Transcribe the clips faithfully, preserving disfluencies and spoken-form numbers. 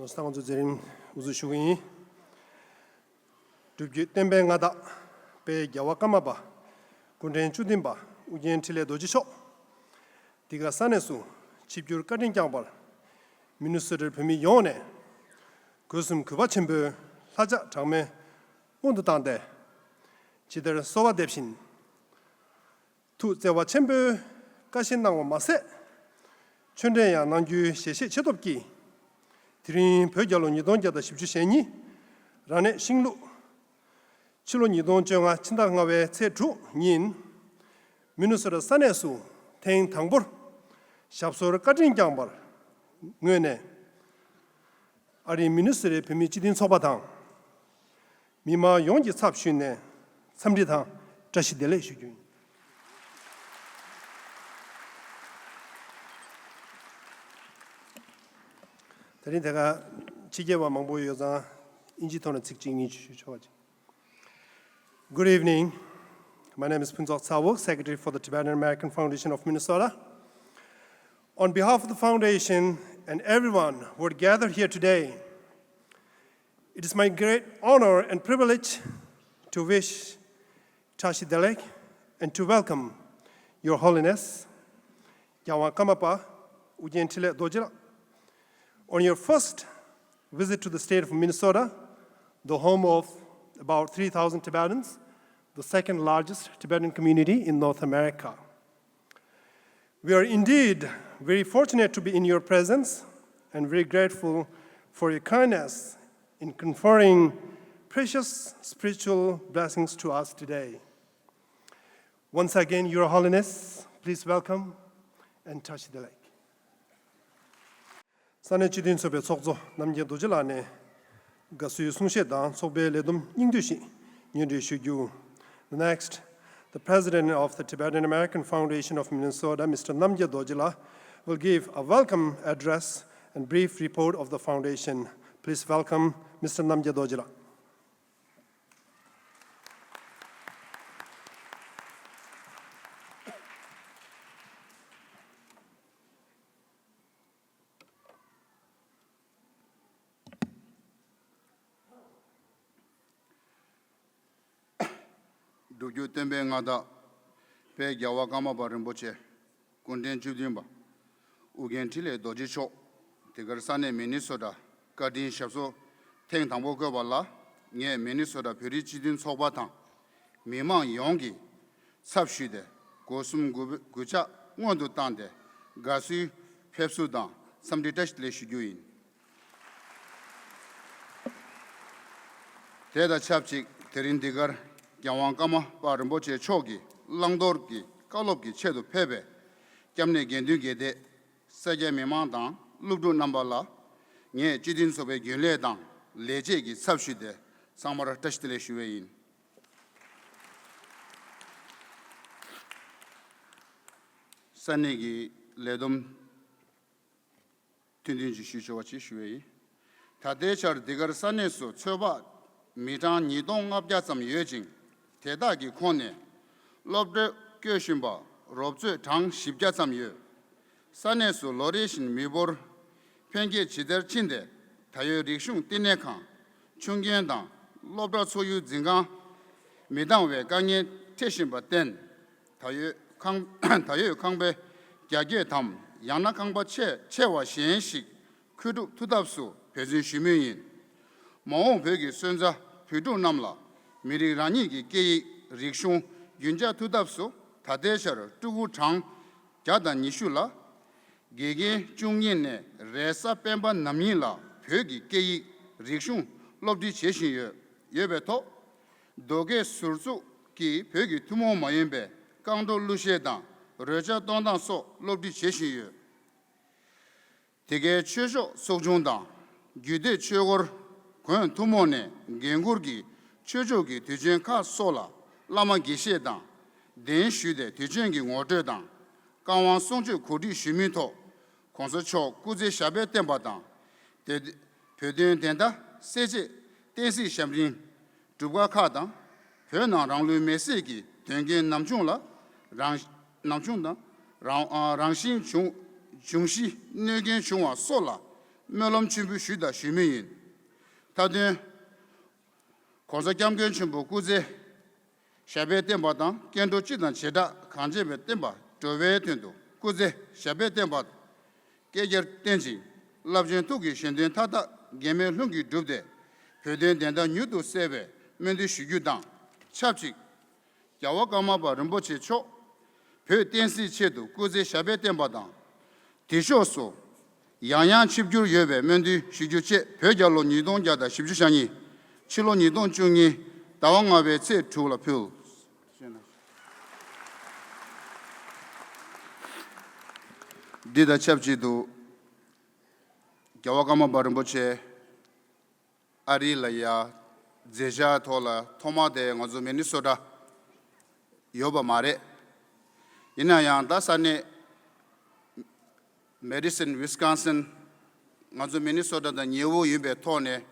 ལོ་གསར་ང་ཚོ་མཛད་རིམ་དབུ་འཛུགས་ཞུ་གི་ཡིན། སྒྲུབ་བརྒྱུད་བསྟན་པའི་མངའ་བདག་དཔལ་རྒྱལ་བ་ཀརྨ་པ་སྐུ་ཕྲེང་བཅུ་བདུན་པ་ཨུ་རྒྱན་འཕྲིན་ལས་རྡོ་རྗེ་མཆོག་འདི་ག་ས་གནས་སུ་ཆིབས་བསྒྱུར་བཀའ་དྲིན་བསྐྱངས་པར། མི་ནི་སོ་ཊར་བོད་མི་ཡོངས་ནས་སྒོས་གསུམ་གུས་པ་ཆེན་པོས་ལྷ་ལྕགས་གྲངས་མེད་སྔོན་དུ་བཏང་སྟེ། ཇི་ལྟར་གསོལ་བ་འདེབས་བཞིན། ཐུགས་བརྩེ་བ་ཆེན་པོས་བཀའ་བཞིན་གནང་བ་མ་ཟད། ཆོས་འབྲེལ་ཡང་གནང་རྒྱུའི་ཞལ་བཞེས་ཆེ་སྟོབས་ཀྱིས། དེ་རིང་བོད་རྒྱལ་ལོ་ཉིས་སྟོང་བརྒྱ་དང་བཞི་བཅུ་ཞེ་གཉིས། རང་གནས་ཤིང་ལུག་ཕྱི་ལོ་ཉིས་སྟོང་བཅོ་ལྔ་ཕྱི་ཟླ་ལྔ་པའི་ཚེས་དྲུག་ཉིན། མི་ནི་སོ་ཊ་ས་གནས་སུ་ཐེངས་དང་པོར་ཞབས་སོར་བཀའ་དྲིན་བསྐྱངས་པར་ངོས་ནས། ཨ་རིའི་མི་ནི་སོ་ཊའི་བོད་མིའི་སྤྱི་མཐུན་ཚོགས་པ་དང་། མི་མང་ཡོངས་ཀྱི་ཚབ་ཞུས་ནས་འཚམས་འདྲི་དང་བཀྲ་ཤིས་བདེ་ལེགས་ཞུ་རྒྱུ་ཡིན། དེ་རིང་དེ་ག་ཕྱི་རྒྱལ་བ་མང་པོ་ཡོད་ཙང་ཨིན་ཇིའི་ཐོག་ནས་ཚིག་གཅིག་གཉིས་ཞུ་ཆོག་པ་ཅིག Good evening. My name is Phuntsog Tsawuk, Secretary for the Tibetan American Foundation of Minnesota. On behalf of the foundation and everyone who are gathered here today, it is my great honor and privilege to wish Tashi Delek and to welcome Your Holiness རྒྱལ་དབང་ཀརྨ་པ་ཨོ་རྒྱན་འཕྲིན་ལས་རྡོ་རྗེ་ལགས, on your first visit to the state of Minnesota, the home of about three thousand Tibetans, the second largest Tibetan community in North America. We are indeed very fortunate to be in your presence and very grateful for your kindness in conferring precious spiritual blessings to us today. Once again, Your Holiness, please welcome and touch the leg. ས་གནས་སྤྱི་མཐུན་ཚོགས་པའི་ཚོགས་གཙོ་རྣམ་རྒྱལ་རྡོ་རྗེ་ལགས་ནས་དགའ་བསུའི་གསུང་བཤད་དང་ཚོགས་པའི་ལས་བསྡོམས་སྙིང་བསྡུས་ཤིག་སྙན་སྒྲོན་ཞུ་རྒྱུ། The next, the President of the Tibetan American Foundation of Minnesota, Mister Namgya Dorjila, will give a welcome address and brief report of the foundation. Please welcome Mister Namgya Dorjila. སྒྲུབ་བརྒྱུད་བསྟན་པའི་མངའ་བདག་དཔལ་རྒྱལ་བ་ཀརྨ་པ་རིན་པོ་ཆེ་སྐུ་ཕྲེང་བཅུ་བདུན་པ་ཨོ་རྒྱན་འཕྲིན་ལས་རྡོ་རྗེ་མཆོག་དེ་གར་ས་གནས་མི་ནི་སོ་ཊ་བཀའ་དྲིན་ཞབས་སོར་ཐེངས་དང་པོ་བཀོད་པ་ལ། ངས་མི་ནི་སོ་ཊ་བོད་རིགས་སྤྱི་མཐུན་ཚོགས་པ་དང་མི་མང་ཡོངས་ཀྱི་ཚབ་ཞུས་ཏེ་སྒོ་གསུམ་གུས་གུས་ཕྱག་སྔོན་དུ་བཏང་སྟེ་དགའ་བསུའི་ཕེབས་བསུ་དང་འཚམས་འདྲི་བཀྲ་ཤིས་བདེ་ལེགས་ཞུ་རྒྱུ་ཡིན། དེ་དང་ཆབས་ཅིག་དེ་རིང་འདི་གར་རྒྱལ་དབང་ཀརྨ་པ་རིན་པོ་ཆེ་མཆོག་གིས་བླང་དོར་གྱི་བཀའ་སློབ་ཀྱི་ཆེད་དུ་ཕེབས་པའི་སྐྱབས་གནས་དགེ་འདུན་དགེ་སྡེ། སེར་སྐྱ་མི་མང་དང་སློབ་ཕྲུག་རྣམ་པ་ལ། ངས་སྤྱི་མཐུན་ཚོགས་པའི་རྒྱུན་ལས་དང་ལས་བྱེད་ཀྱི་ཚབ་ཞུས་ཏེ་ཚང་མར་བཀྲ་ཤིས་བདེ་ལེགས་ཞུ་བ་ཡིན། ས་གནས་ཀྱི་ལས་བསྡོམས་ཐུང་ཐུང་ཅིག་ཞུ་ཆོག་པ་ཅིག་ཞུ་བ་ཡིན། ད་ལྟའི་ཆར་འདི་གར་ས་གནས་སུ་ཚོད་དཔག་མི་གྲངས་ཉིས་སྟོང་ལྔ་བརྒྱ་ཙམ་ཡོད་ཅིང་། དེ་དག་གི་ཁོངས་ནས་སློབ་གྲྭར་བསྐྱོད་བཞིན་པ་རོབ་ཚོད་གྲངས་བཞི་བརྒྱ་ཙམ་ཡོད། ས་གནས་སུ་ལོ་རེ་བཞིན་མི་འབོར་འཕེལ་རྒྱས་ཇི་ལྟར་ཕྱིན་ཏེ། ད་ཡོད་རིག་གཞུང་བསྟི་གནས་ཁང་། ཆུང་མཁན་དང་སློབ་གྲྭ་ཚོགས་ཡུལ་འཛིན་ཁང་མི་འདང་བའི་དཀའ་ངལ་འཕྲད་བཞིན་པར་བརྟེན། ད་ཡོད་ཁང་ད་ཡོད་ཁང་པའི་རྒྱ་སྐྱེད་དམ་ཡང་ན་ཁང་པ་ཆེ་ཆེ་བ་གཞན་ཞིག་མཁོ་སྒྲུབ་ཐུབ་ཐབས་སུ་འབད་བརྩོན་ཞུ་མུས་ཡིན། མ་འོངས་བོད་ཀྱི་སོན་རྩ་བོད་ཕྲུག་རྣམས་ལ་མི་རིགས་རང་ཉིད་ཀྱི་སྐད་ཡིག་རིག་གཞུང་རྒྱུན་འཇགས་ཐུབ་ཐབས་སུ་ད་ལྟའི་ཆར་ཕྲུ་གུ་གྲངས་བརྒྱ་དང་ཉི་ཤུ་ལ། དགེ་རྒན་བཅུ་གཉིས་ནས་རེས་གཟའ་སྤེན་པ་ནམ་ཡིན་ལ་བོད་ཀྱི་སྐད་ཡིག་རིག་གཞུང་སློབ་ཁྲིད་བྱེད་བཞིན་ཡོད་ཡོད་པའི་ཐོག་རྡོ་སྐས་ཟུར་བཙུགས་ཀྱིས་བོད་ཀྱི་ཐུན་མོང་མ་ཡིན་པའི་རྐང་བྲོ་གླུ་གཞས་དང་རོལ་ཆ་གཏོང་སྟངས་སོགས་སློབ་ཁྲིད་བྱེད་བཞིན་ཡོད། དེ་གའི་ཆོས་ཕྱོགས་ཚོགས་ཆུང་དང་རྒྱུད་སྡེ་ཆོས་སྐོར་དགོན་ཐུན་མོང་ནས་འགན་འཁུར་གྱིས་ཆོས་ཕྱོགས་ཀྱི་དུས་ཆེན་ཁག་སོགས་ལ་བླ་མ་དགེ་བཤེས་དང་གདན་ཞུས་ཏེ་དུས་ཆེན་གྱི་ངོ་སྤྲོད་དང་བཀའ་དབང་གསུང་ཆོས་གོ་སྒྲིག་ཞུས་མིན་ཐོག་གོང་ས་མཆོག་སྐུ་ཚེ་ཞབས་པད་བརྟན་པ་དང་། དེ་བོད་དོན་བདེན་མཐའ་གསལ་བྱེད་བསྟན་སྲིད་ཞབས་འབྲིང་སྒྲུབ་ཁག་ཁག་དང་། བོད་ནང་རང་ལུས་མེར་སྲེག་གི་དོན་རྐྱེན་ནམ་བྱུང་ལ་རང་ནམ་བྱུང་དང་རང་རང་བཞིན་འབྱུང་འབྱུང་གཞི་གནོད་སྐྱོན་བྱུང་བ་སོགས་ལ་ སྨོན་ལམ་ཆེན་པོ་ཞུས་དང་ཞུ་མུས་ཡིན། མཐའ་དོན། ༸གོང་ས་༸སྐྱབས་མགོན་ཆེན་པོ་སྐུ་ཚེ་ཞབས་པད་བརྟན་པ་དང་། སྐྱེ་འགྲོ་སྤྱི་དང་བྱེ་བྲག་གངས་ཅན་པའི་བསྟན་པ་འགྲོ་བའི་དོན་དུ་སྐུ་ཚེ་ཞབས་པད་བརྟན་པ། བསྐལ་བརྒྱར་བརྟན་ཅིང་། རླབས་ཆེན་ཐུགས་ཀྱི་བཞེད་དོན་མཐའ་དག་འགལ་མེད་ལྷུན་གྱིས་གྲུབ་སྟེ། བོད་དོན་བདེན་མཐའ་མྱུར་དུ་གསལ་བའི་སྨོན་འདུན་ཞུ་རྒྱུ་དང་ཆབས་ཅིག་རྒྱལ་བ་ཀརྨ་པ་རིན་པོ་ཆེ་མཆོག་བོད་བསྟན་སྲིད་ཆེད་དུ་སྐུ་ཚེ་ཞབས་པད་བརྟན་པ་དང་། དེ་ཕྱོགས་སུ་ཡང་ཡང་ཆིབས་བསྒྱུར་ཡོད་པའི་སྨོན་འདུན་ཞུ་རྒྱུ་བཅས། བོད་རྒྱལ་ལོ་ཉིས་སྟོང་བརྒྱ་དང་བཞི་བཅུ་ཞེ་གཉིས། ཕྱི་ལོ་ཉིས་སྟོང་བཅུ་གཉིས་ཟླ་བ་ལྔ་པའི་ཚེས་དྲུག་ལ་ཕུལ། འདི་དང་ཆབས་ཅིག་ཏུ་རྒྱལ་བ་ཀརྨ་པ་རིན་པོ་ཆེ་ཨ་རི་ལ་ཡ་མཛད་བྱ་ཐོག་ལ་ཐོག་མ་དེ་ང་ཚོ་མི་ནི་སོ་ཊ་ཡོད་པ་མ་རེད། ཡིན་ན་ཡང་ད་ས་གནས་མེ་ཌི་སོན་ཝི་སི་ཀོན་སིན། ང་ཚོ་མི་ནི་སོ་ཊ་དང་ཉེ་བོ་ཡིན་པའི་ཐོག་ནས།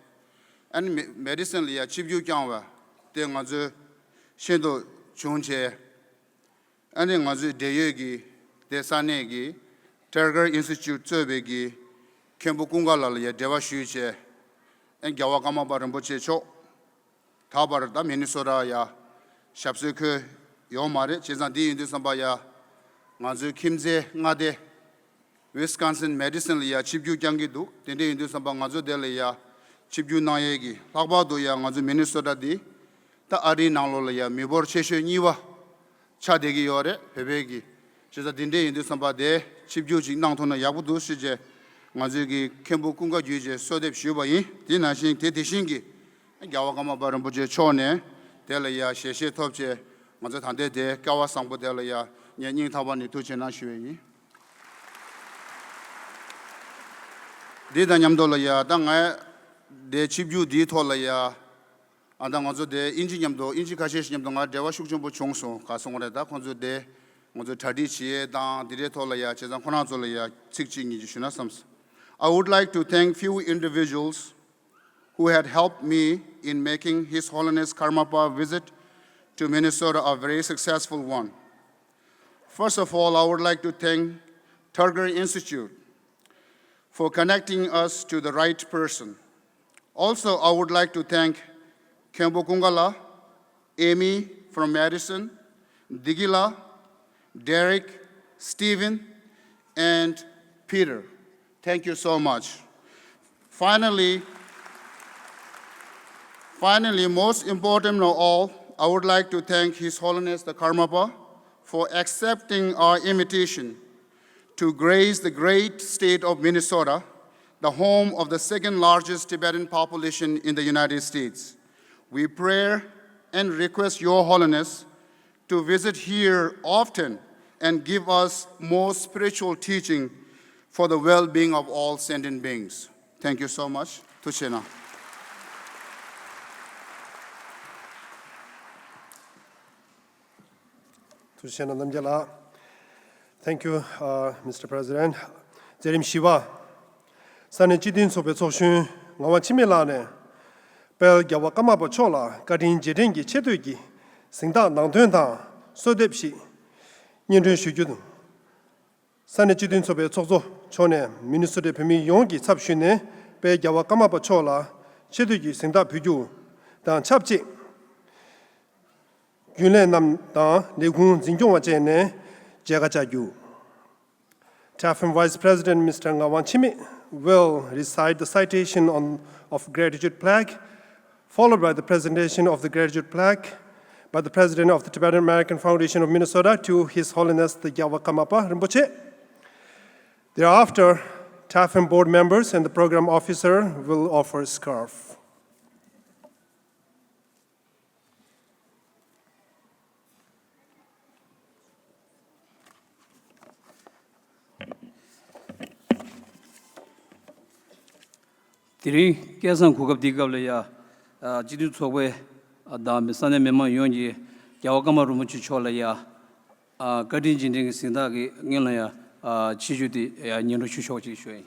ཨ་ནི་མེ་མེ་ཌི་སོན་ལ་ཡ་ཆིབས་བསྒྱུར་བསྐྱངས་པ་དེ་ང་ཚོས་ཤིན་ཏུ་བྱུང་བྱས། ཨ་ནི་ང་ཚོའི་འབྲེལ་ཡོད་ཀྱི་དེ་ས་གནས་ཀྱི་ཊར་གར་ཨིན་སི་ཊི་ཊུཊ་གཙོས་པའི་གི་མཁན་པོ་ཀུན་དགའ་ལགས་ལ་ཡ་འབྲེལ་བ་ཞུས་བྱས། ཨ་ནི་རྒྱལ་བ་ཀརྨ་པ་རིན་པོ་ཆེ་མཆོག་ད་བར་ད་མི་ནི་སོ་ཊ་ཡ་ཞབས་སོར་འཁོད་ཡོད་མ་རེད། བྱས་ཙང་འདི་ཡིན་དུས་ཙམ་པ་ཡ་ང་ཚོའི་ཁྱིམ་མཚེས་མངའ་སྡེ་ཝི་སི་ཀོན་སིན་མེ་ཌི་སོན་ལ་ཡ་ཆིབས་བསྒྱུར་བསྐྱང་གི་འདུག་དེ་འདྲ་ཡིན་དུས་ཙམ་པ་ང་ཚོ་དེ་ལ་ཡ་ཆིབས་བསྒྱུར་གནང་ཡས་ཀྱི། ལྷག་པར་དུ་ཡ་ང་ཚོ་མི་ནི་སོ་ཊ་འདི་ད་ཨ་རིའི་ནང་ལོགས་ལ་ཡ་མི་འབོར་ཆེ་ཤོས་གཉིས་པ་ཆགས་བསྡད་ཀྱི་ཡོད་རེད། བོད་པའི་གི། བྱས་ཙང་འདི་འདྲ་ཡིན་དུས་ཙམ་པ་དེ་ཆིབས་བསྒྱུར་ཅིག་གནང་ཐུབ་ན་ཡག་པོ་འདུག་ཟེར་བྱས་ང་ཚོའི་གི་མཁན་པོ་ཀུན་དགའ་བརྒྱུད་བྱས་གསོལ་འདེབས་ཞུས་པ་ཡིན། དེ་ནང་བཞིན་དེ་དེ་བཞིན་གྱི་རྒྱལ་བ་ཀརྨ་པ་རིན་པོ་ཆེ་མཆོག་ནས་དེ་ལ་ཡ་ཞལ་བཞེས་ཐོབ་བྱས། ང་ཚོ་ད་ལྟའི་དེ་སྐལ་བ་བཟང་པོ་དེ་ལ་ཡ་ངས་སྙིང་ཐག་པ་ནས་ཐུགས་རྗེ་གནང་ཞུ་བ་ཡིན། འདི་དང་མཉམ་དུ་ལ་ཡ་ད་ང་དེ་ཆིབས་བསྒྱུར་འདིའི་ཐོག་ལ་ཡ། ཨ་ད་ང་ཚོ་དེ་དབྱིན་ཇི་མཉམ་དུ་དབྱིན་ཇི་ཁ་ཤས་ཤིག་མཉམ་དུ་ང་འབྲེལ་བ་ཤུགས་ཆེན་པོ་བྱུང་སོང་། ག་སོང་རེད། ད་ཁོང་ཚོ་དེ་ང་ཚོ་གྲ་སྒྲིག་བྱེད་ཡས་དང་དེ་འདྲའི་ཐོག་ལ་ཡ། བྱས་ཙང་ཁོ་རང་ཚོ་ལ་ཡ་ཚིག་གཅིག་གཉིས་ཅིག་ཞུ་ན་བསམས། I would like to thank few individuals who had helped me in making His Holiness Karmapa visit to Minnesota a very successful one. First of all, I would like to thank Thurgood Institute for connecting us to the right person. Also, I would like to thank Khenpo Kungala, Amy from Madison, Digila, Derek, Stephen, and Peter. Thank you so much. Finally, finally, most important of all, I would like to thank His Holiness the Karmapa for accepting our invitation to grace the great state of Minnesota, the home of the second largest Tibetan population in the United States. We pray and request Your Holiness to visit here often and give us more spiritual teaching for the well-being of all sentient beings. Thank you so much. ཐུགས་རྗེ་གནང་། ཐུགས་རྗེ་གནང་རྣམ་རྒྱལ་ལགས། Thank you, uh, Mister President. མཛད་རིམ་བཞི་པ། ས་གནས་སྤྱི་མཐུན་ཚོགས་པའི་ཚོགས་གཞོན་ངག་དབང་འཆི་མེད་ལགས་ནས། དཔལ་རྒྱལ་བ་ཀརྨ་པ་མཆོག་ལ་བཀའ་དྲིན་རྗེས་དྲན་གྱི་ཆེ་བསྟོད་ཀྱི་གཟེངས་རྟགས་ནང་དོན་དང་གསོལ་འདེབས་ཤིག་སྙན་སྒྲོན་ཞུ་རྒྱུ། ས་གནས་སྤྱི་མཐུན་ཚོགས་པའི་ཚོགས་གཙོ་མཆོག་ནས་མི་ནི་སོ་ཊའི་བོད་མི་ཡོངས་ཀྱི་ཚབ་ཞུས་ནས་དཔལ་རྒྱལ་བ་ཀརྨ་པ་མཆོག་ལ་ཆེ་བསྟོད་ཀྱི་གཟེངས་རྟགས་ཕུལ་རྒྱུ་དང་ཆབས་ཅིག་རྒྱུན་ལས་རྣམས་དང་ལས་ཁུངས་འཛིན་སྐྱོང་བ་བཅས་ནས་མཇལ་ཁ་བཅར་རྒྱུ། TAFM Vice President Mister Ngawang Chimit will recite the citation on, of gratitude plaque, followed by the presentation of the gratitude plaque by the President of the Tibetan American Foundation of Minnesota to His Holiness the Gyalwa Karmapa Rinpoche. Thereafter, TAFM board members and the program officer will offer a scarf. དེ་རིང་སྐལ་བཟང་གོ་སྐབས་འདིའི་སྐབས་ལ་ཡ། ཨ། སྤྱི་མཐུན་ཚོགས་པའི་དང་ས་གནས་མི་མང་ཡོངས་ཀྱིས་རྒྱལ་བ་ཀརྨ་རིན་པོ་ཆེ་མཆོག་ལ་ཡ། ཨ། བཀའ་དྲིན་རྗེས་དྲན་གྱི་གཟེངས་རྟགས་ཀྱི་སྔོན་ལ་ཡ། ཨ། ཆེ་བསྟོད་དེ་ཡ་སྙན་སྒྲོན་ཞུ་ཆོག་ཅེས་ཞུ་ཡིན།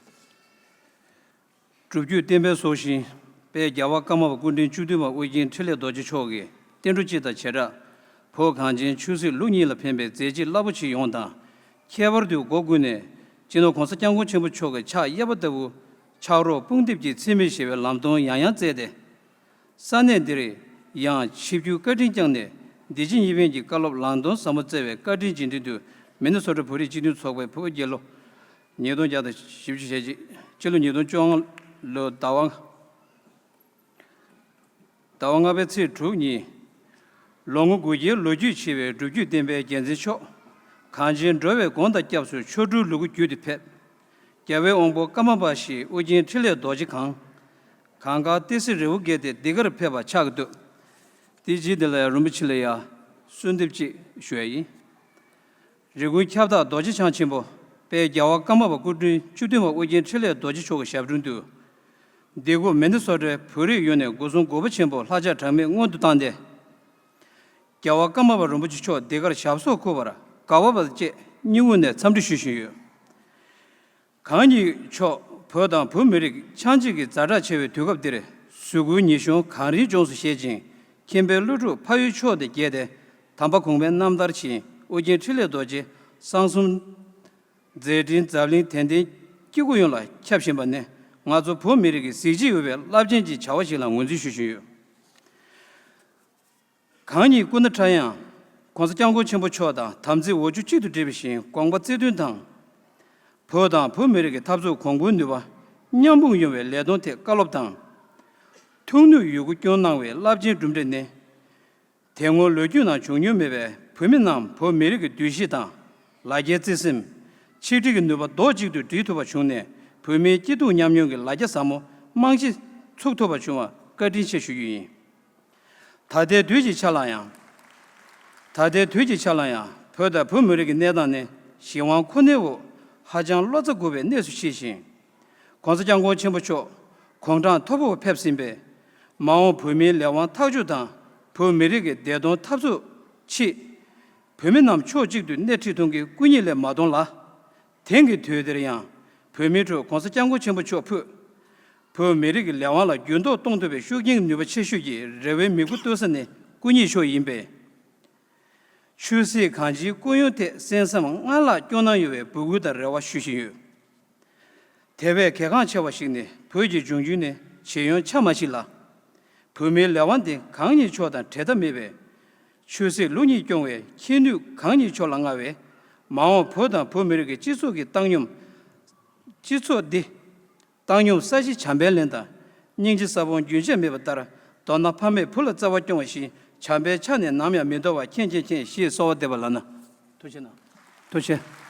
སྒྲུབ་བརྒྱུད་བསྟན་པའི་སྲོག་ཤིང་དཔལ་རྒྱལ་བ་ཀརྨ་པ་སྐུ་ཕྲེང་བཅུ་བདུན་པ་ཨོ་རྒྱན་འཕྲིན་ལས་རྡོ་རྗེ་མཆོག་གིས་བསྟན་འགྲོ་སྤྱི་དང་བྱེ་བྲག་བོད་གངས་ཅན་ཆོས་སྲིད་ལུགས་གཉིས་ལ་ཕན་པའི་མཛད་རྗེས་རླབས་པོ་ཆེ་ཡོངས་དང་། ཁྱད་པར་དུ་སྒོ་ཀུན་ནས་སྤྱི་ནོར་༸གོང་ས་༸སྐྱབས་མགོན་ཆེན་པོ་མཆོག་གི་ཕྱག་གཡས་པ་ལྟ་བུ་ ཕྱག་རོགས་དཔུང་འདེབས་ཀྱི་འཚེ་མེད་ཞེས་པའི་ལམ་སྟོན་ཡང་ཡང་བསྩལ་ཏེ། ས་གནས་འདིར་ཡང་ཆིབས་བསྒྱུར་བཀའ་དྲིན་བསྐྱངས་ནས་བདེ་སྐྱིད་གཉིས་ཕན་གྱི་བཀའ་སློབ་ལམ་སྟོན་ཟབ་མོ་བསྩལ་བའི་བཀའ་དྲིན་རྗེས་དྲན་དུ། མི་ནི་སོ་ཊ་བོད་རིགས་སྤྱི་མཐུན་ཚོགས་པའི་ཕུར་བུ་རྒྱལ་ལོ། ཉིས་སྟོང་བརྒྱ་དང་བཞི་བཅུ་ཞེ་གཅིག་སྤྱི་ལོ་ཉིས་སྟོང་བཅོ་ལྔ་ལོའི་ཟླ་བ། ཟླ་བ་ལྔ་པའི་ཚེས་དྲུག་ཉིན། ལོ་ངོ་དགུ་བརྒྱའི་ལོ་རྒྱུས་ཆེ་བའི་སྒྲུབ་བརྒྱུད་བསྟན་པའི་རྒྱལ་མཚན་མཆོག། གངས་ཅན་འགྲོ་བའི་དགོངས་དང་སྐྱབས་སུ་མཆོག་སྤྲུལ་ལུ་གུ་བརྒྱུད་དེ་ཕེབས། རྒྱལ་བའི་དབང་པོ་ཀརྨ་པ་ཞེས་ཨོ་རྒྱན་འཕྲིན་ལས་རྡོ་རྗེ་གང་། གངས་དཀར་ཏི་སེ་རི་བོ་བརྒལ་ཏེ་འདི་གར་ཕེབས་པ་ཆགས་ཀྱི་འདུག་དེ་རྗེས་འདི་ལ་ཡང་རིན་པོ་ཆེ་ལ་ཡང་གསོལ་འདེབས་ཅིག་ཞུ་ཡ་ཡིན། རི་ཀོན་ཁྱབ་བདག་རྡོ་རྗེ་འཆང་ཆེན་པོ་དཔལ་རྒྱལ་བ་ཀརྨ་པ་སྐུ་ཕྲེང་བཅུ་བདུན་པ་ཨོ་རྒྱན་འཕྲིན་ལས་རྡོ་རྗེ་མཆོག་གི་ཞབས་དྲུང་དུ། འདི་ག་མི་ནི་སོ་ཊའི་བོད་རིགས་ཡུལ་ནས་སྒོ་སྲུང་འགོ་པ་ཆེན་པོ་ལྷ་ལྕགས་གྲངས་མེད་སྔོན་དུ་བཏང་སྟེ། རྒྱལ་བ་ཀརྨ་པ་རིན་པོ་ཆེ་མཆོག་འདི་གར་ཞབས་སོར་འཁོད་པར་དགའ་བ་དང་བཅས་སྙིང་དབུས་ནས་འཚམས་འདྲི་ཞུ་བཞིན་ཡོད། གང་ཉིད་མཆོག་བོད་དང་བོད་མི་རིགས་ཆགས་འཇིག་གི་ཛ་དྲག་ཆེ་བའི་དུས་སྐབས་འདིར་གཟུགས་སྐུའི་ཉི་གཞོན་གངས་རིའི་ལྗོངས་སུ་བཞད་ཅིང་། མཁྱེན་པའི་བློ་གྲོས་ཕ་ཡུལ་མཆོག་ཏུ་རྒྱས་ཏེ། དམ་པ་གོང་མའི་རྣམ་ཐར་བཞིན་ཨོ་རྒྱན་འཕྲིན་ལས་རྡོ་རྗེ་གསང་གསུམ་མཛད་འཕྲིན་འཛམ་གླིང་དད་ལྡན་སྐྱེ་དགུ་ཡོངས་ལ་ཁྱབ་བཞིན་པ་ནི་ང་ཚོ་བོད་མི་རིགས་ཀྱི་གཟི་བརྗིད་ཡོད་པའི་རླབས་ཆེན་གྱི་བྱ་བ་ཞིག་ལ་ངོས་འཛིན་ཞུ་བཞིན་ཡོད། གང་ཉིད་སྐུ་ན་ཕྲ་ཡང་། ༸གོང་ས་༸སྐྱབས་མགོན་ཆེན་པོ་མཆོག་དང་དམ་ཚིག་འོ་ཆུ་གཅིག་ཏུ་འདྲེས་པ་བཞིན་དགོངས་པ་བརྩེ་མཐུན་དང་། བོད་དང་བོད་མི་རིགས་ཀྱི་འཐབ་རྩོད་གོང་བུའི་ནུས་པ་མཉམ་སྤུངས་ཡོང་བའི་ལས་དོན་ཐད་བཀའ་སློབ་དང་། ཐུགས་ནུས་ཡོད་རྒུ་སྐྱོང་གནང་བའི་རླབས་ཆེན་གྲུབ་འབྲས་ནི། དེ་སྔོན་ལོ་རྒྱུས་ནང་བྱུང་མྱོང་མེད་པའི་བོད་མི་རྣམས་བོད་མི་རིགས་ཀྱི་འདུ་ཤེས་དང་། ལ་རྒྱའི་བརྩེ་སེམས། ཆིག་སྒྲིལ་གྱི་ནུས་པ་རྡོག་གཅིག་ཏུ་སྒྲིལ་ཐུབ་པ་བྱུང་ནས། བོད་མིའི་སྐྱིད་སྡུག་མཉམ་མྱོང་གི་ལ་རྒྱ་ཟབ་མོ་རྨང་གཞི་ཚུགས་ཐུབ་པ་བྱུང་བར་བཀའ་དྲིན་ཆེ་ཞུ་རྒྱུ་ཡིན། ད་ལྟའི་དུས་ཀྱི་ཆ་ལ་ཡང་། ད་ལྟའི་དུས་ཀྱི་ཆ་ལ་ཡང་བོད་དང་བོད་མི་རིགས་ཀྱི་གནས་སྟངས་ནི་གཞན་དབང་ཁོ་ནའི་འོག་ཧ་ཅང་བློ་རྩ་འགུལ་བའི་གནས་སུ་ཕྱིན་ཞིང་། ༸གོང་ས་༸སྐྱབས་མགོན་ཆེན་པོ་མཆོག་དགུང་གྲངས་མཐོ་པོར་ཕེབས་ཟིན་པས། མ་འོངས་བོད་མིའི་ལས་དབང་ཐག་གཅོད་དང་བོད་མི་རིགས་ཀྱི་བདེ་དོན་འཐབ་རྩོད་ཆེད། བོད་མི་རྣམས་ཕྱོགས་གཅིག་ཏུ་སྣེ་ཁྲིད་གཏོང་གི་སྐུ་ཉིད་ལས་མ་གཏོང་ལ། དེང་གི་དུས་འདིར་ཡང་བོད་མིའི་ཁྲོད་༸གོང་ས་༸སྐྱབས་མགོན་ཆེན་པོ་མཆོག་ཕུད། བོད་མི་རིགས་ཀྱི་ལས་དབང་ལ་འགྱུར་ལྡོག་གཏོང་ཐུབ་པའི་ཤུགས་རྐྱེན་ནུས་པ་ཆེ་ཤོས་ཀྱི་རེ་བའི་མིག་དཔེ་གཏོད་ས་ནི་སྐུ་ཉིད་མཆོག་ཡིན་པས། ཆོས་སྲིད་གང་ཅིའི་སྐུ་ཡོན་ཐད་གསན་བསམ་སྔར་ལྷག་སྐྱོ་སྣང་ཡོད་པའི་འབོད་སྐུལ་དང་རེ་བ་ཞུ་བཞིན་ཡོད། དེ་བས་གལ་འགངས་ཆེ་བ་ཞིག་ནི་བོད་ཀྱི་འབྱུང་འགྱུར་ནི་ཇེ་ཡོང་ཆ་མ་ཞིག་ལ། བོད་མིའི་ལས་དབང་འདི་གང་ཉིད་མཆོག་དང་འབྲལ་ཐབས་མེད་པས། ཆོས་སྲིད་ལུགས་གཉིས་སྐྱོང་བའི་ཁྱད་ནུས་གང་ཉིད་མཆོག་ལ་མངའ་བས། མ་འོངས་བོད་དང་བོད་མི་རིགས་ཀྱི་སྤྱི་ཚོགས་ཀྱི་བཏང་སྙོམས། སྤྱི་ཚོགས་འདི། བཏང་སྙོམས་ས་གཞི་བྱམས་པའི་ལན་དང་། སྙིང་རྗེ་ས་བོན་རྒྱུན་ཆད་མེད་པ་ལྟར། མདོར་ན་ཕ་མས་བུ་ལ་བརྩེ་བ་སྐྱོང་བ་བཞིན་བྱམས་པའི་ཆ་ནས་ནམ་ཡང་མི་འདོར་བར་མཁྱེན་ཅིང་མཁྱེན་ཞེས་གསོལ་བ་འདེབས་པ་ལགས་ན། ཐུགས་རྗེ་གནང་། ཐུགས་རྗེ།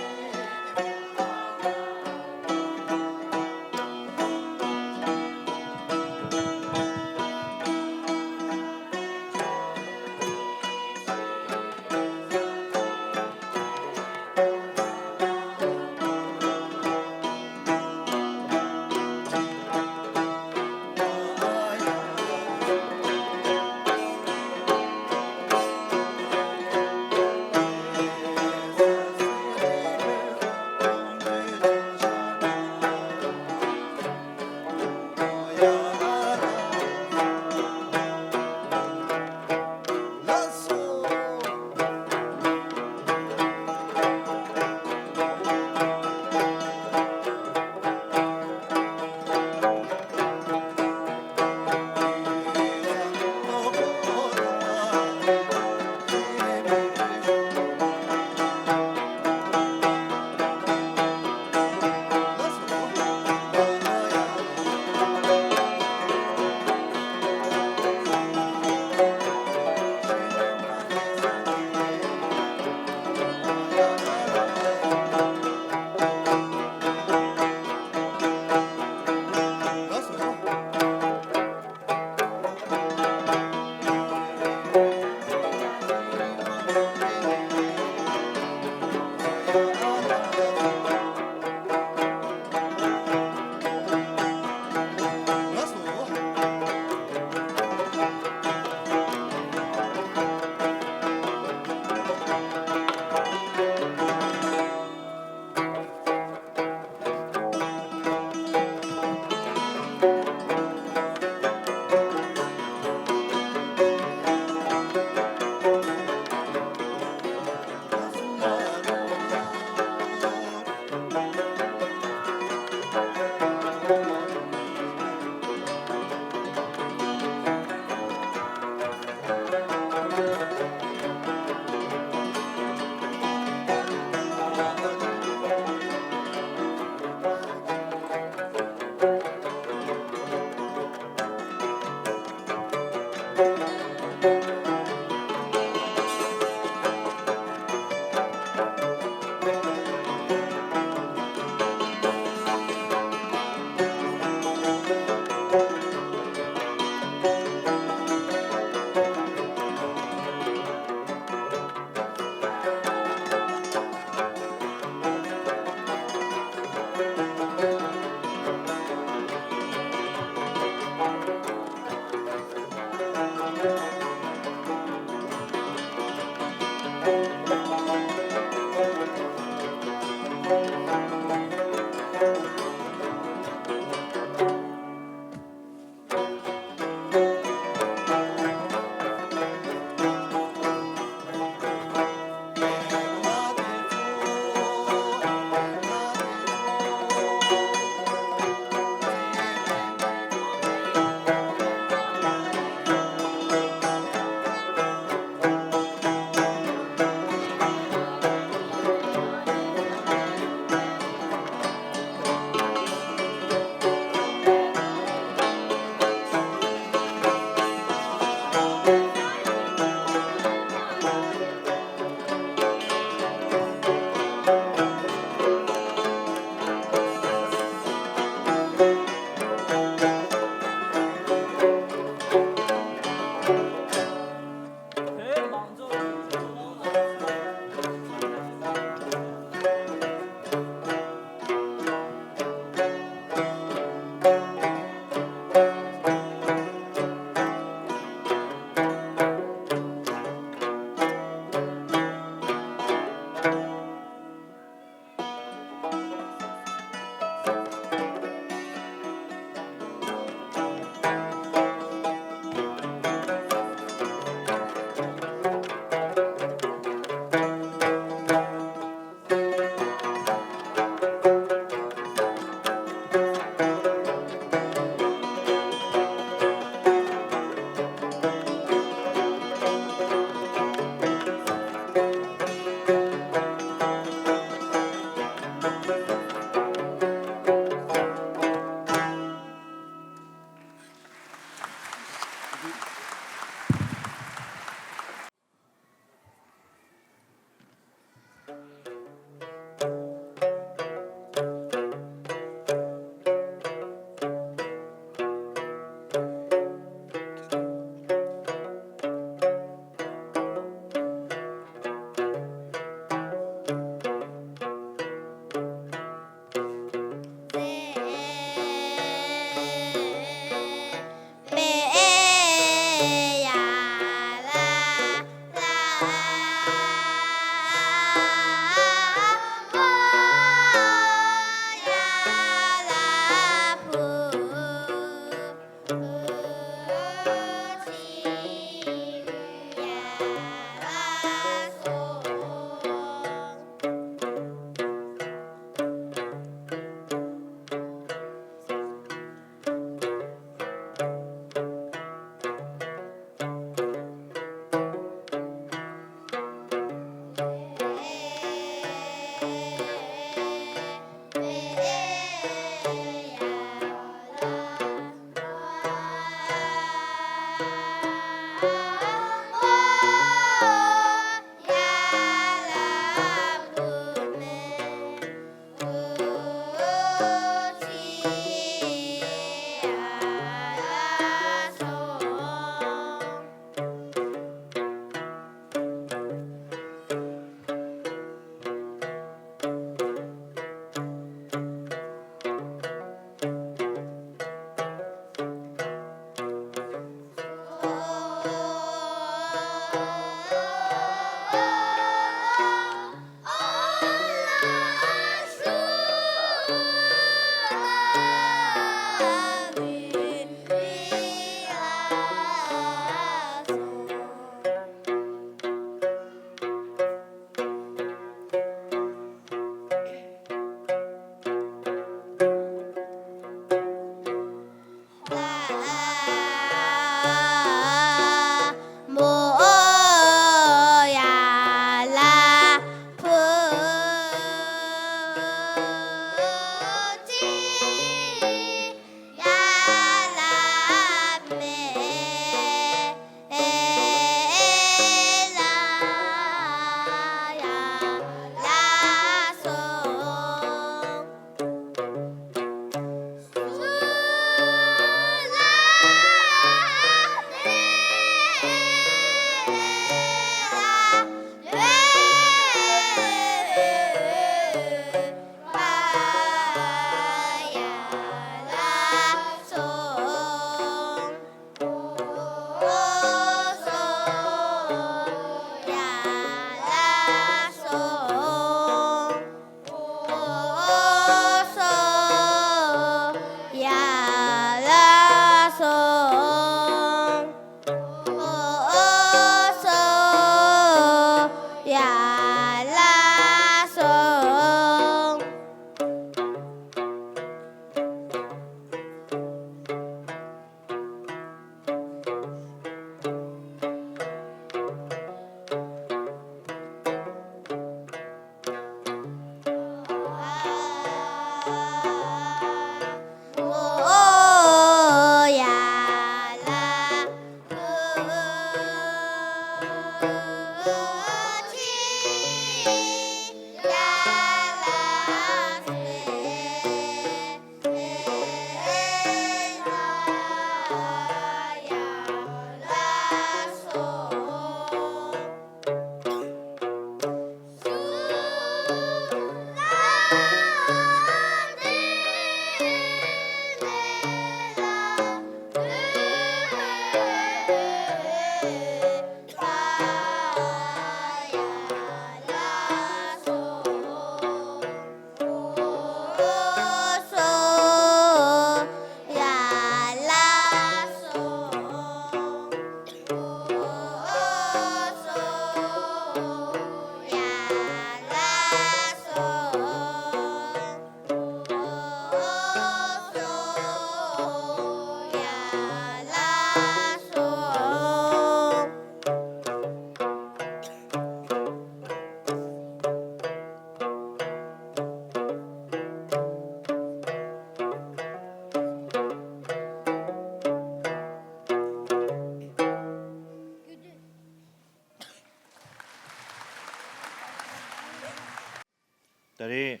ད་རེས་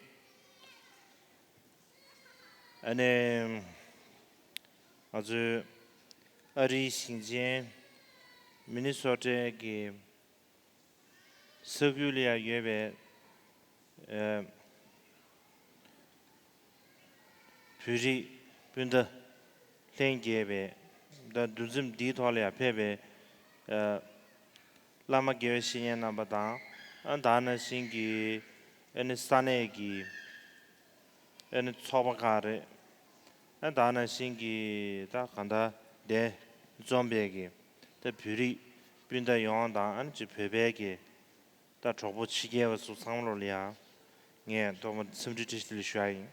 ཨ་ནི་ང་ཚོའི་ཨ་རིའི་ཞིང་ཆེན་མི་ནི་སོ་ཊའི་གི་ས་ཁུལ་ལ་ཡང་ཡོད་པའི་ཨ་བོད་རིགས་སྤུན་ཟླ་ལྷན་རྒྱས་པའི་ད་འདུ་འཛོམས་འདིའི་ཐོག་ལ་ཡང་ཕེབས་པའི་ཨ་བླ་མ་དགེ་བའི་བཤེས་གཉེན་རྣམ་པ་དང་། ཨ་ད་ནང་བཞིན་གྱི་ཨ་ནི་ས་གནས་ཀྱི་ཨ་ནི་ཚོགས་པ་ཁག་རེད། ཨ་ད་ནང་བཞིན་གྱི་ད་གང་ལྟར་འདིར་འཛོམས་པའི་གི་ད་བོད་རིགས་སྤུན་ཟླ་ཡོངས་དང་། ཨ་ནི་ཅིག་བོད་པའི་གི་ད་གྲོགས་པོ་ཕྱི་རྒྱལ་བ་ཚོ་ཚང་མ་ལོ་ལ་ཡང་ངས་ཐོག་མར་འཚམས་འདྲི་བཀྲ་ཤིས་བདེ་ལེགས་ཞུ་ཡ་ཡིན།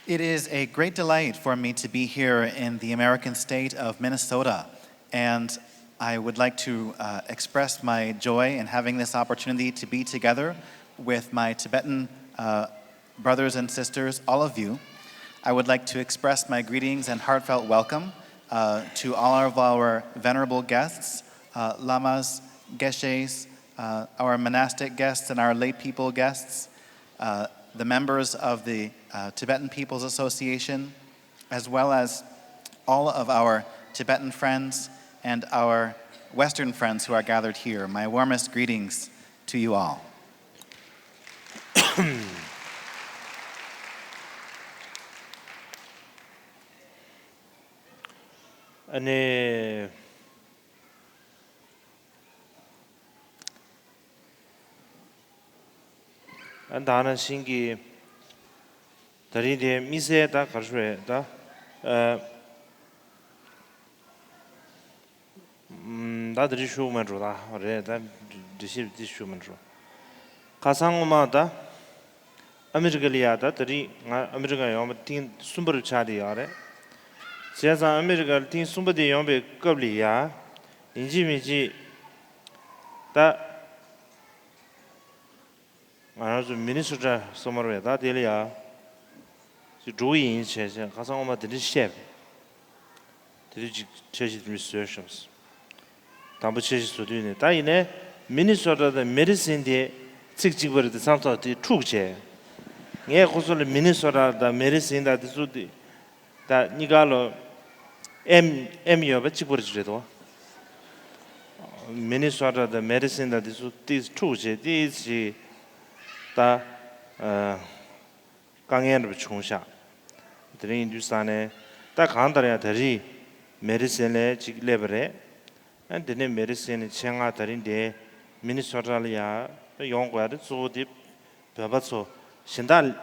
It is a great delight for me to be here in the American state of Minnesota, and I would like to uh, express my joy in having this opportunity to be together with my Tibetan uh, brothers and sisters, all of you. I would like to express my greetings and heartfelt welcome uh, to all of our venerable guests, uh, lamas, geshes, uh, our monastic guests, and our lay people guests, uh, the members of the uh, Tibetan People's Association, as well as all of our Tibetan friends and our Western friends who are gathered here. My warmest greetings to you all. ཨ་ནི། ཨ་ད་ནང་བཞིན་གྱི་ད་རིང་དེ་དམིགས་བསལ་ད་ག་རེ་ཞུ་རེད་ད། ཨ་ཨམ་ད་དེ་རིང་ཞུ་མ་འགྲོ་ད་རེད་ད། འགྲེལ་བཤད་དེ་ཞུ་མ་འགྲོ། ཁ་སང་སྔོན་མ་ད་ཨ་མི་རི་ཀ་ལ་ཡ་ད་དེ་རིང་ང་ཨ་མི་རི་ཀ་ཡོང་བ་ཐེངས་གསུམ་པ་རུ་ཆགས་བསྡད་ཡོད་རེད། བྱས་ཙང་ཨ་མི་རི་ཀ་ལ་ཐེངས་གསུམ་པ་དེ་ཡོང་པའི་སྐབས་ལ་ཡ་ཡིན་གཅིག་མིན་གཅིག་ད། ང་རང་ཚོ་མི་ནི་སོ་ཊ་སོ་མར་བས་ད་དེ་ལ་ཡ་ཅིག་འགྲོ་གི་ཡིན་བྱས་བྱས་ཁ་སང་སྔོན་མ་དེ་འདྲ་བཤད་པས། དེ་དུས་ཅིག་འཆར་གཞི་དེ་འདྲ་བཟོས་ཤོག་དང་པོ་འཆར་གཞི་བཟོ་དུས་ནས་ད་ཡིན་ནའི་མི་ནི་སོ་ཊ་དང་མེ་ཌི་སིན་དེ་ཚིག་གཅིག་པ་རེད་དེ་བསམ་ཚོགས་དེ་འཁྲུག་བྱས། ངས་ཁོ་ཚོ་ལ་མི་ནི་སོ་ཊ་དང་མེ་ཌི་སིན་དང་དེ་ཚོ་དེ། ད་གཉིས་ཀ་ལོ་ཨེམ་ཨེམ་ཡོད་པ་གཅིག་པ་རེད་དོ། མི་ནི་སོ་ཊ་དང་མེ་ཌི་སིན་དང་དེ་ཚོ་ཏིས་འཁྲུག་བྱས་ཏིས་ཞིག་ད་ཨ་དཀའ་ངལ་འདྲ་པོ་བྱུང་ཤག་དེ་རིང་ཡིན་དུས་ས་ནས་ད་གང་ལྟར་ཡང་ད་རིང་མེ་ཌི་སིན་ལ་གཅིག་སླེབས་པ་རེད། ཨ་འདི་ནས་མེ་ཌི་སིན་ནས་ཆེད་མངགས་ད་རིང་འདིར་མི་ནི་སོ་ཊ་ལ་ཡ་ཡོང་དགོས་ཡ་དེ་གཙོ་བོ་དེ་བོད་པ་ཚོ་གཞན་དག་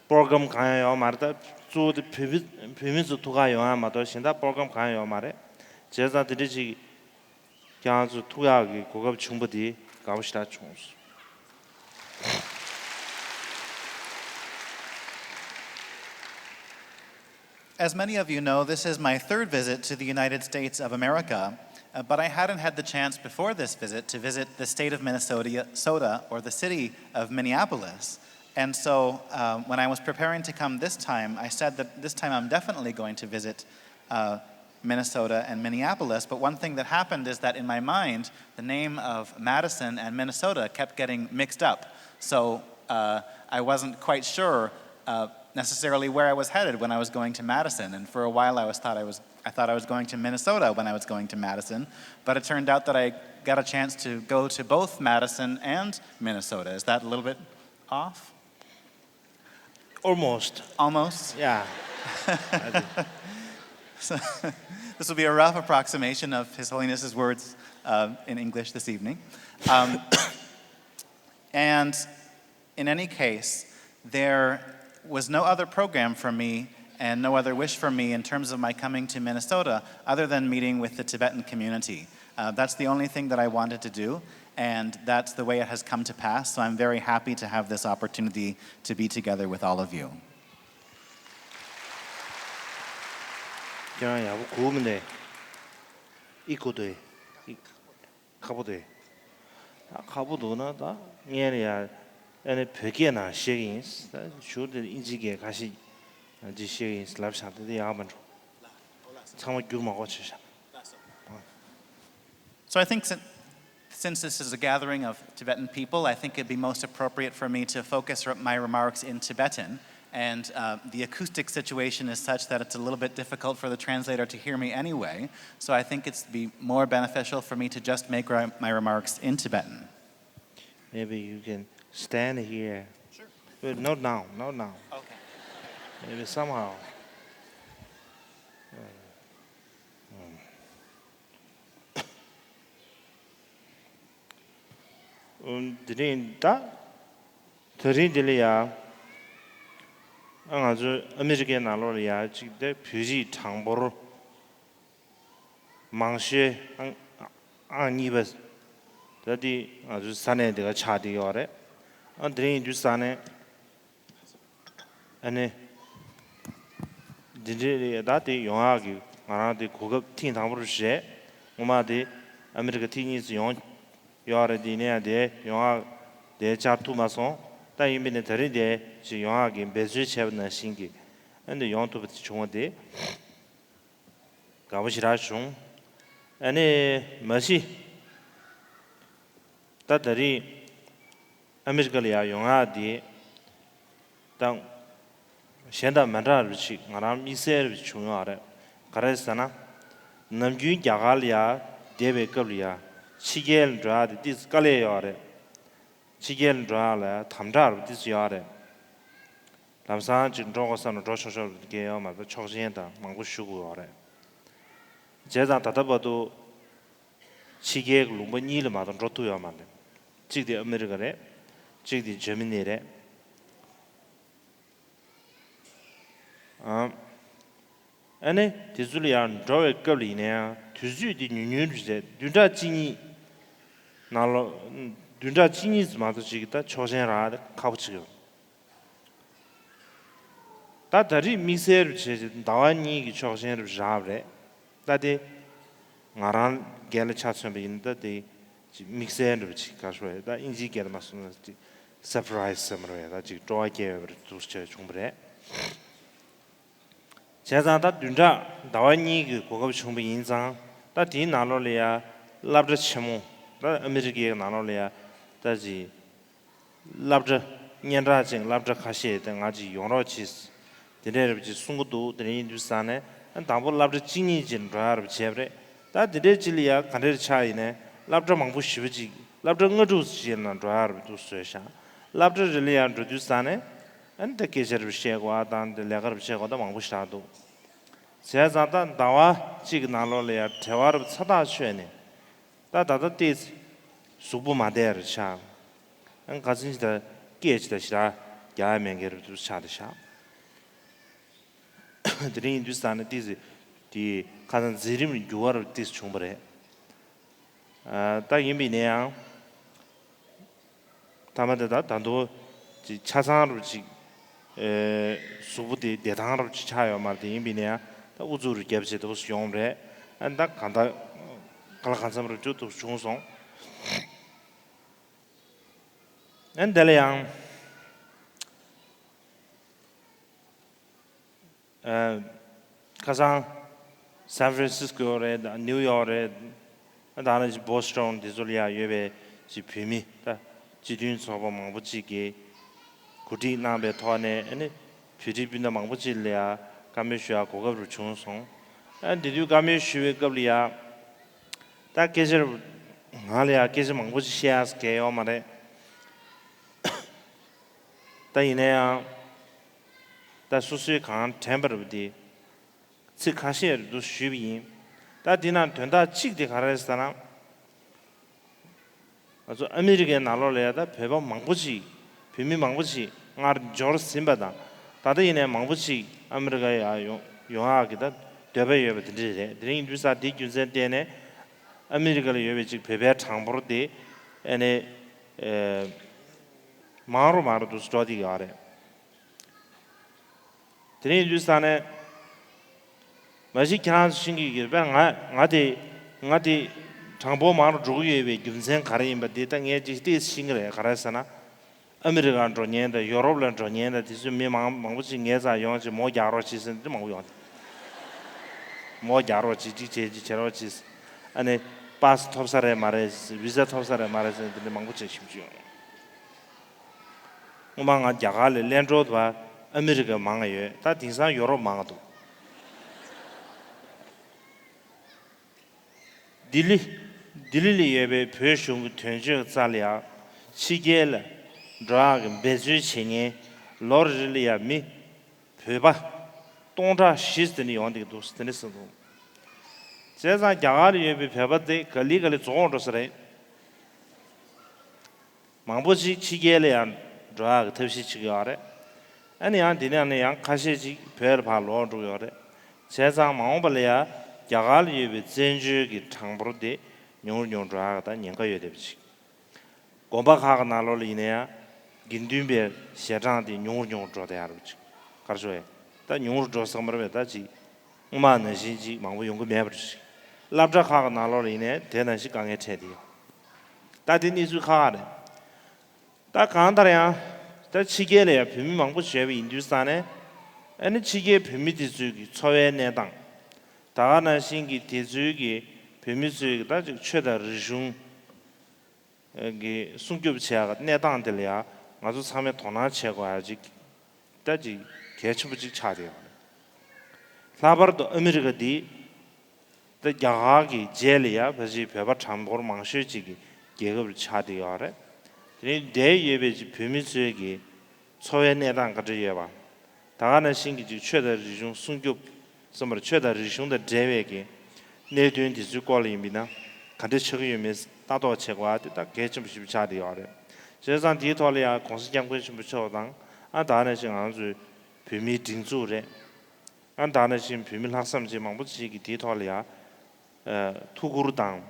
པོ་རོ་གྷ་རམ་གང་ཡང་ཡོད་མ་རེད། ད་གཙོ་བོ་དེ་བོད་པ་བོད་མི་ཚོ་ཐུག་ག་ཡོང་ཡ་མ་གཏོགས་གཞན་དག་པོ་རོ་གྷ་རམ་གང་ཡང་ཡོད་མ་རེད། བྱས་ཙང་དེ་འདྲ་ཅིག་ཁྱེད་རང་ཚོ་ཐུག་ཡག་གི་གོ་སྐབས་བྱུང་པ་དེ་དགའ་པོ་ཞེ་དྲག་བྱུང་སོང་། As many of you know, this is my third visit to the United States of America, uh, but I hadn't had the chance before this visit to visit the state of Minnesota, Minnesota, or the city of Minneapolis. And so, uh, when I was preparing to come this time, I said that this time I'm definitely going to visit uh, Minnesota and Minneapolis. But one thing that happened is that in my mind, the name of Madison and Minnesota kept getting mixed up. So uh, I wasn't quite sure uh, necessarily where I was headed when I was going to Madison. And for a while, I was thought I was I thought I was going to Minnesota when I was going to Madison, but it turned out that I got a chance to go to both Madison and Minnesota. Is that a little bit off? Almost. Almost? Yeah. So, this will be a rough approximation of His Holiness's words uh, in English this evening. Um, and in any case, there was no other program for me and no other wish for me in terms of my coming to Minnesota other than meeting with the Tibetan community. Uh, that's the only thing that I wanted to do, and that's the way it has come to pass. So I'm very happy to have this opportunity to be together with all of you. ཁྱེད་རང་ཡག་པོ་གོ་མི་འདུག་ཨི་གོ་འདུག་ཁག་པོ་འདུག་ད་ཁག་པོ་འདུག་ན་ད་ངས་ལ་ཡ་ཨ་ནི་བོད་སྐད་ནང་བཤད་ཀྱི་ཡིན། ད་ཞུ་དེ་ཨིན་ཇི་སྐད་ཁ་ཤས་ཅིག་བཤད་ཀྱི་ཡིན་ལབ་བཞག་དེ་དེ་ཡག་མ་འགྲོ། ཚང་མ་འགྱུར་མ་གོ་བྱས་བཞག So I think since, since this is a gathering of Tibetan people, I think it'd be most appropriate for me to focus re- my remarks in Tibetan. And uh, the acoustic situation is such that it's a little bit difficult for the translator to hear me anyway. So I think it'd be more beneficial for me to just make re- my remarks in Tibetan. Maybe you can stand here. Sure. Well, not now, not now. Okay. Maybe somehow. ཨུམ། དེ་རིང་ད། དེ་རིང་འདི་ལ་ཡ། ཨ་ང་ཚོ་ཨ་མི་རི་ཀའི་ནང་ལོགས་ལ་ཡ་གཅིག་དེ་བོད་རིགས་གྲངས་འབོར་མང་ཤོས་ཨང་ཨང་གཉིས་པ། ད་འདི་ང་ཚོའི་ས་གནས་འདི་ག་ཆགས་བསྡད་ཡོད་རེད། ཨ་དེ་རིང་ཡིན་དུས་ས་གནས། ཨ་ནི། འདི་འདྲའི་རེད། ད་དེ་ཡོང་ཡག་གི་ང་རང་དེ་གོ་སྐབས་ཐེངས་དང་པོ་རེད། སྔོན་མ་དེ་ཨ་མི་རི་ཀ་ཐེངས་གཉིས་ཙམ་ཡོང་ཡོད་རེད། དེ་ནས་ཡང་དེ་ཡོང་ཡག་དེ་བཅར་ཐུབ་མ་སོང་། ད་ཡིན་པས་ནས་དེ་རིང་དེ་ཅིག་ཡོང་ཡག་གི་འབད་རྩོལ་བྱས་པ་ནང་བཞིན་གྱི་ཨ་ནི་ཡོང་ཐུབ་པ་དེ་བྱུང་བ་དེ་དགའ་པོ་ཞེ་དྲག་བྱུང་། ཨ་ནི་མ་གཞི། ད་དེ་རིང་ཨ་མི་རི་ཀ་ལ་ཡར་ཡོང་ཡག་དེ་ད་གཞན་དང་མི་འདྲ་བ་ཅིག་ང་རང་དམིགས་བསལ་བ་བྱུང་ཡོད་རེད། ག་རེ་ཟེར་ན། ནམ་རྒྱུན་རྒྱ་གར་ལ་ཡར་བསྡད་པའི་སྐབས་ལ་ཡར་ཕྱི་རྒྱལ་ལ་འགྲོ་ཡག་དེ་ཏོག་ཙམ་དཀའ་ལས་ཡོད་རེད། ཕྱི་རྒྱལ་ལ་འགྲོ་ཡག་ལ་ཡར་དམ་དྲག་རུ་ཏོག་ཙམ་ཡོད་རེད། ལམ་སང་ཅིག་འགྲོ་དགོས་བསམ་ན་འགྲོ་ཆོག་ཆོག་རེད། གལ་ཡོད་མ་གཏོགས་ཆོག་མཆན་དང་མང་པོ་ཞུ་དགོས་ཡོད་རེད། བྱས་ཙང་ད་ལྟ་བར་དུ་ཕྱི་རྒྱལ་གྱི་ལུང་པ་གཉིས་ལ་མ་གཏོགས་འགྲོ་ཐུབ་ཡོད་མ་རེད། གཅིག་དེ་ཨ་མི་རི་ཀ་རེད། གཅིག་དེ་འཇར་མ་ནི་རེད། ཨ་ཨ་ནི་དེ་ཚོ་ལ་ཡང་འགྲོ་བའི་སྐབས་ལ་ཡིན་ན་ཡང་དུས་ཚོད་དེ་ཉུང་ཉུང་རེད། བདུན་ཕྲག་གཅིག་གཉིས་ནང་ལོགས། བདུན་ཕྲག་གཅིག་གཉིས་ཙམ་མ་གཏོགས་ཅིག་ད་ཆོག་མཆན་རག་ཡག་དེ་ཁག་པོ་ཅིག་ཡོད། ད་ད་རེས་དམིགས་བསལ་རུ་བྱས་ཏེ་ཟླ་བ་གཉིས་ཀྱི་ཆོག་མཆན་རུ་རག་པ་རེད། ད་དེ་ང་རང་སྒེར་ལ་ཆ་མཚོན་པ་ཡིན་ན་ད་དེ་ཅིག་དམིགས་བསལ་རུ་ཅིག་ག་ཤོ་རེད། ད་ཨིན་ཇིའི་སྐད་ལ་མ་སོང་ན་ཅིག་སར་པ་རའི་ཛི་ཟེར་མ་རེད། ད་ཅིག་སྤྲོ་བ་སྐྱེ་བའི་འདུག་ཅེས་བྱུང་བ་རེད། བྱས་ཙང་ད་བདུན་ཕྲག་ཟླ་བ་གཉིས་ཀྱི་གོ་སྐབས་བྱུང་བ་ཡིན་ཙང་། ད་དེའི་ནང་ལོགས་ལ་ཡ་སློབ་གྲྭ་ཆེན་མོ། ད་ཨ་མི་རི་ཀའི་ནང་ལོགས་ལ་ཡ་ད་ཅིག་སློབ་གྲྭ་སྙན་གྲགས་ཅན་སློབ་གྲྭ་ཁ་ཤས་དེ་ང་ཅིག་ཡོང་རོགས་གྱིས། དེ་འདྲས་རེད་པ་ཅིག་གསུང་གི་འདུག་དེ་རིང་ཡིན་དུས་ཙང་ནས་དང་པོ་སློབ་གྲྭ་གཅིག་གཉིས་ཅིག་འགྲོ་ཡག་རེད་པ་བྱས་པ་རེད། ད་དེ་འདྲས་ཅིག་ལ་ཡ་ག་འདྲས་ཆགས་ཡིན་ནའི་སློབ་གྲྭ་མང་པོ་ཞེ་པོ་ཅིག་སློབ་གྲྭ་ལྔ་དྲུག་ཅིག་ལ་འགྲོ་ཡག་རེད་པ་འདུག་བཟོས་ཤག་སློབ་གྲྭ་རེ་ལ་ཡ་འགྲོ་དུས་ཙང་ནས་ཨ་ནི་ད་སྐད་ཆ་རེ་བཤད་དགོས་ཨ་དང་དེ་ལས་ཀ་རེ་བཤད་དགོས་ད་མང་པོ་ཞེ་དྲག་འདུག་བྱས་ཙང་ད་ཟླ་བ་གཅིག་གི་ནང་ལོགས་ལ་ཡ་བྲེལ་བ་རུ་ཚ་ཐག་ཆོད་ནས་ད་ད་ལྟ་ཏོག་ཙམ་གཟུགས་པོ་མ་བདེ་རུ་ཆགས། ཨ་ཁ་སང་ཅིག་ད་སྐད་ཅིག་ད་ཞེ་དྲག་རྒྱག་ཡ་མེད་མཁན་རུ་ཆགས་བསྡད་ཤག་དེ་རིང་ཡིན་དུས་ཙང་ནས་ཏོག་ཙམ་དེ་ཁ་སང་འཛིན་རིམ་འགྱུར་བ་རུ་ཏོག་ཙམ་བྱུང་བ་རེད། ཨ་ད་ཡིན་པ་ཡིན་ན་ཡང་། མཐའ་མ་དེ་ད་ད་དུང་ཅིག་ཆ་ཚང་རུ་ཅིག་ཨེ་གཟུགས་པོ་དེ་བདེ་ཐང་རུ་ཅིག་ཆགས་ཡོད་མ་རེད། དེ་ཡིན་པ་ཡིན་ན་ཡང་ད་ཨུ་ཚུགས་རུ་རྒྱབ་བྱས་དེ་བོ་ཡོང་རེད། ཨ་ད་གང་ལྟར་ག་ལ་གང་འཚམ་རུ་ཅུ་ཐུག་བྱུང་སོང་། ཨ་དེ་ལ་ཡང་། ཁ་སང་སན་ཧྥ་རན་སིས་ཀོ་རེད། ནིའུ་ཡོག་རེད། ད་ནི་བོ་སི་ཊོན་འདི་ཚོ་ལ་ཡང་ཡོད་པའི་ཅིག་བོད་མི་ད་སྤྱི་མཐུན་ཚོགས་པ་མང་པོ་ཅིག་གིས་གོ་སྒྲིག་གནང་པའི་ཐོག་ནས་ཨ་ནི་བོད་རིགས་སྤུན་ཟླ་མང་པོ་ཅིག་ལ་ཡང་བཀའ་མོལ་ཞུ་ཡག་གོ་སྐབས་རུ་བྱུང་སོང་། ཨ་འདི་དུས་བཀའ་མོལ་ཞུ་བའི་སྐབས་ལ་ཡང་ད་སྐད་ཆ་རུ་ང་ལ་ཡང་སྐད་ཆ་མང་པོ་ཅིག་བཤད་ཡག་གལ་ཡོད་མ་རེད། ད་ཡིན་ན་ཡང་། ད་སོ་སོའི་གང་དྲན་པ་རུ་དེ་ཚིག་ཁ་ཤས་རུ་འདུག་ཞུས་པ་ཡིན། ད་འདི་ནང་དོན་དག་གཅིག་དེ་ག་རེ་རེད་ཟེར་ན། ང་ཚོ་ཨ་མི་རི་ཀའི་ནང་ལོགས་ལ་ཡ་ད་བོད་པ་མང་པོ་ཅིག་བོད་མི་མང་པོ་ཅིག་སྔར་འབྱོར་ཟིན་པ་དང་། ད་ལྟ་ཡིན་ནའི་མང་པོ་ཅིག་ཨ་མི་རི་ཀ་ཡ་ཡོང་ཡོང་ཡག་གི་ད་འདོད་པ་ཡོད་པ་དེ་འདྲ་རེད། དེ་རིང་ཡིན་དུས་ཙང་དེའི་རྒྱུ་མཚན་བརྟེན་ནས་ཨ་མི་རི་ཀ་ལ་ཡོད་པའི་ཅིག་བོད་པའི་གྲངས་འབོར་དེ་ཨ་ནི་ཨེ་མང་རུ་མང་རུ་འདུག་འགྲོ་བསྡད་ཡོད་རེད། དེ་རིང་ཡིན་དུས་ཙང་ནས་མ་གཞི་ཁྱེད་རང་ཚོ་ཤེས་ཀྱི་ཡོད་པས། ང་ང་དེ་ང་དེ་གྲངས་འབོར་མང་རུ་འགྲོ་གི་ཡོད་པའི་རྒྱུ་མཚན་ག་རེ་ཡིན་པ་དེ་ད་ངས་ཅིག་ཏོག་ཙམ་ཤེས་ཀྱི་རེད། ག་རེ་ཟེར་ན། ཨ་མི་རི་ཀར་འགྲོ་མཁན་དང་ཡོ་རོབ་ལ་འགྲོ་མཁན་དང་དེ་ཚོའི་མི་མང་མང་པོ་ཅིག་ངའི་རྩར་ཡོང་ཅིག་མོ་རྒྱག་རོགས་བྱེད་ཟེར་ནས་མང་པོ་ཡོང་། མོ་རྒྱག་རོགས་བྱེད། ཅིག་བྱེད་ཅིག་བྱེད་རོགས་བྱེད། ཨ་ནི་ པཱ་སི་ཐོབ་ས་རེད་མ་རེད། བི་ཟ་ཐོབ་ས་རེད་མ་རེད་ཟེར་ནས་འདི་འདྲ་མང་པོ་ཅིག་ཞིབ་ཅིག་ཡོང་། སྔོན་མ་ང་རྒྱ་གར་ལ་གླེང་གྲོལ་བ་ཨ་མི་རི་ཀ་མང་ང་ཡོད། ད་དེང་སང་ཡོ་རོབ་མང་ང་འདུག། ལྡི་ལི། ལྡི་ལི་ལ་ཡོད་པའི་བོད་གཞུང་གི་དོན་གཅོད་རྩ་ལ་ཡང་ཕྱི་རྒྱལ་ལ་འགྲོ་ཡག་གི་འབད་རྩོལ་བྱེད་མཁན་ལོ་རེ་རེ་ལ་ཡང་མི་བོད་པ་སྟོང་ཕྲག་བཞི་ཙམ་དེ་འདྲ་ཡོང་བསྡད་ཀྱི་འདུག་དེ་འདྲ་གསུངས་འདུག། བྱས་ཙང་རྒྱ་གར་ལ་ཡོད་པའི་བོད་པ་དེ་ག་ལེ་ག་ལེ་རྫོགས་འགྲོ་ས་རེད། མང་པོ་ཅིག་ཕྱི་རྒྱལ་ལ་ཡང་འགྲོ་ཡག་གི་ཐབས་ཤེས་བྱེད་ཀྱི་ཡོད་རེད། ཨ་ནི་ཡང་དེ་ནས་ནི་ཡང་ཁ་ཤས་ཅིག་བོད་ལ་ཕར་ལོག་འགྲོ་གི་ཡོད་རེད། བྱས་ཙང་མ་འོངས་པ་ལ་ཡང་རྒྱ་གར་ལ་ཡོད་པའི་བཙན་བྱོལ་གྱི་གྲངས་འབོར་དེ་ཉུང་རུ་ཉུང་རུ་འགྲོ་ཡག་གི་ད་ཉེན་ཁ་ཡོད་བསྡད་པ་ཅིག། དགོན་པ་ཁག་གི་ནང་ལོགས་ལ་ཡིན་ན་ཡང་དགེ་འདུན་པའི་ཞལ་གྲངས་དེ་ཉུང་རུ་ཉུང་རུ་འགྲོ་བསྡད་ཡག་རེད་པ་ཅིག། ག་རེ་ཞུ་དགོས་རེད། ད་ཉུང་རུ་འགྲོ་ས་མ་རེད་པས། ད་ཅིག་སྔོན་མ་ནང་བཞིན་ཅིག་མང་པོ་ཡོང་གི་མེད་པ་རེད་ཅིག། སློབ་གྲྭ་ཁག་གི་ནང་ལོགས་ལ་ཡིན་ན་ཡང་དེ་ནང་བཞིན་དཀའ་ངལ་འཕྲད་བསྡད་ཡོད། ད་དེ་གནས་ཚུལ་ཁག་ཁག་རེད། ད་གང་ལྟར་ཡང་ད་ཕྱི་རྒྱལ་ལ་ཡང་བོད་མི་མང་པོ་ཞིག་ཡོད་པ་ཡིན་དུས་ཙང་ནས། ཨ་ནི་ཕྱི་རྒྱལ་བོད་མི་དེ་ཚོའི་གི་འཚོ་བའི་གནས་སྟངས། ད་ག་ནང་བཞིན་གྱི་དེ་ཚོའི་གི་བོད་མི་ཚོའི་གི་ད་ཅིག་ཆོས་དང་རིག་གཞུང་གི་སྲུང་སྐྱོབ་བྱེད་ཡག་གི་གནས་སྟངས་དེ་ལ་ཡང་ང་ཚོ་ཚང་མས་དོ་སྣང་བྱེད་དགོས་ཡག་ཅིག་ད་ཅིག་གལ་ཆེན་པོ་ཅིག་ཆགས་བསྡད་ཡོད་རེད། ལྷག་པར་དུ་ཨ་མི་རི་ཀ་འདི་ད་རྒྱ་གར་གྱི་རྗེས་ལ་ཡང་ཕལ་ཆེར་བོད་པ་གྲངས་འབོར་མང་ཤོས་ཅིག་གི་རྒྱལ་ཁབ་ཆགས་བསྡད་ཡོད་རེད། དེ་ནས་འདིར་ཡོད་པའི་ཅིག་བོད་མི་ཚོའི་གི་འཚོ་བའི་གནས་སྟངས་ག་འདྲ་ཡོད་པ། ད་ག་ནང་བཞིན་གྱི་ཅིག་ཆོས་དང་རིག་གཞུང་སྲུང་སྐྱོབ་གསུམ་པར་ཆོས་དང་རིག་གཞུང་དང་འབྲེལ་བའི་གི་གནད་དོན་དེ་ཚོའི་སྐོར་ལ་ཡིན་པས་ན་ག་འདྲ་ཆགས་ཀྱི་ཡོད་མེད་ལྟ་རྟོག་བྱེད་དགོས་པ་དེ་ད་གལ་ཆེན་པོ་ཞིག་ཆགས་བསྡད་ཡོད་རེད། བྱས་ཙང་དེའི་ཐོག་ལ་ཡང་༸གོང་ས་༸སྐྱབས་མགོན་ཆེན་པོ་མཆོག་དང་ཨ་ད་ག་ནང་བཞིན་ང་ཚོའི་བོད་མིའི་སྒྲིག་འཛུགས་རེད། ཨ་ད་ག་ནང་བཞིན་བོད་མི་ལྷག་བསམ་ཅན་མང་པོ་ཅིག་གིས་དེའི་ཐོག་ལ་ཡང་ཨ་ཐུགས་ཁུར་དང་།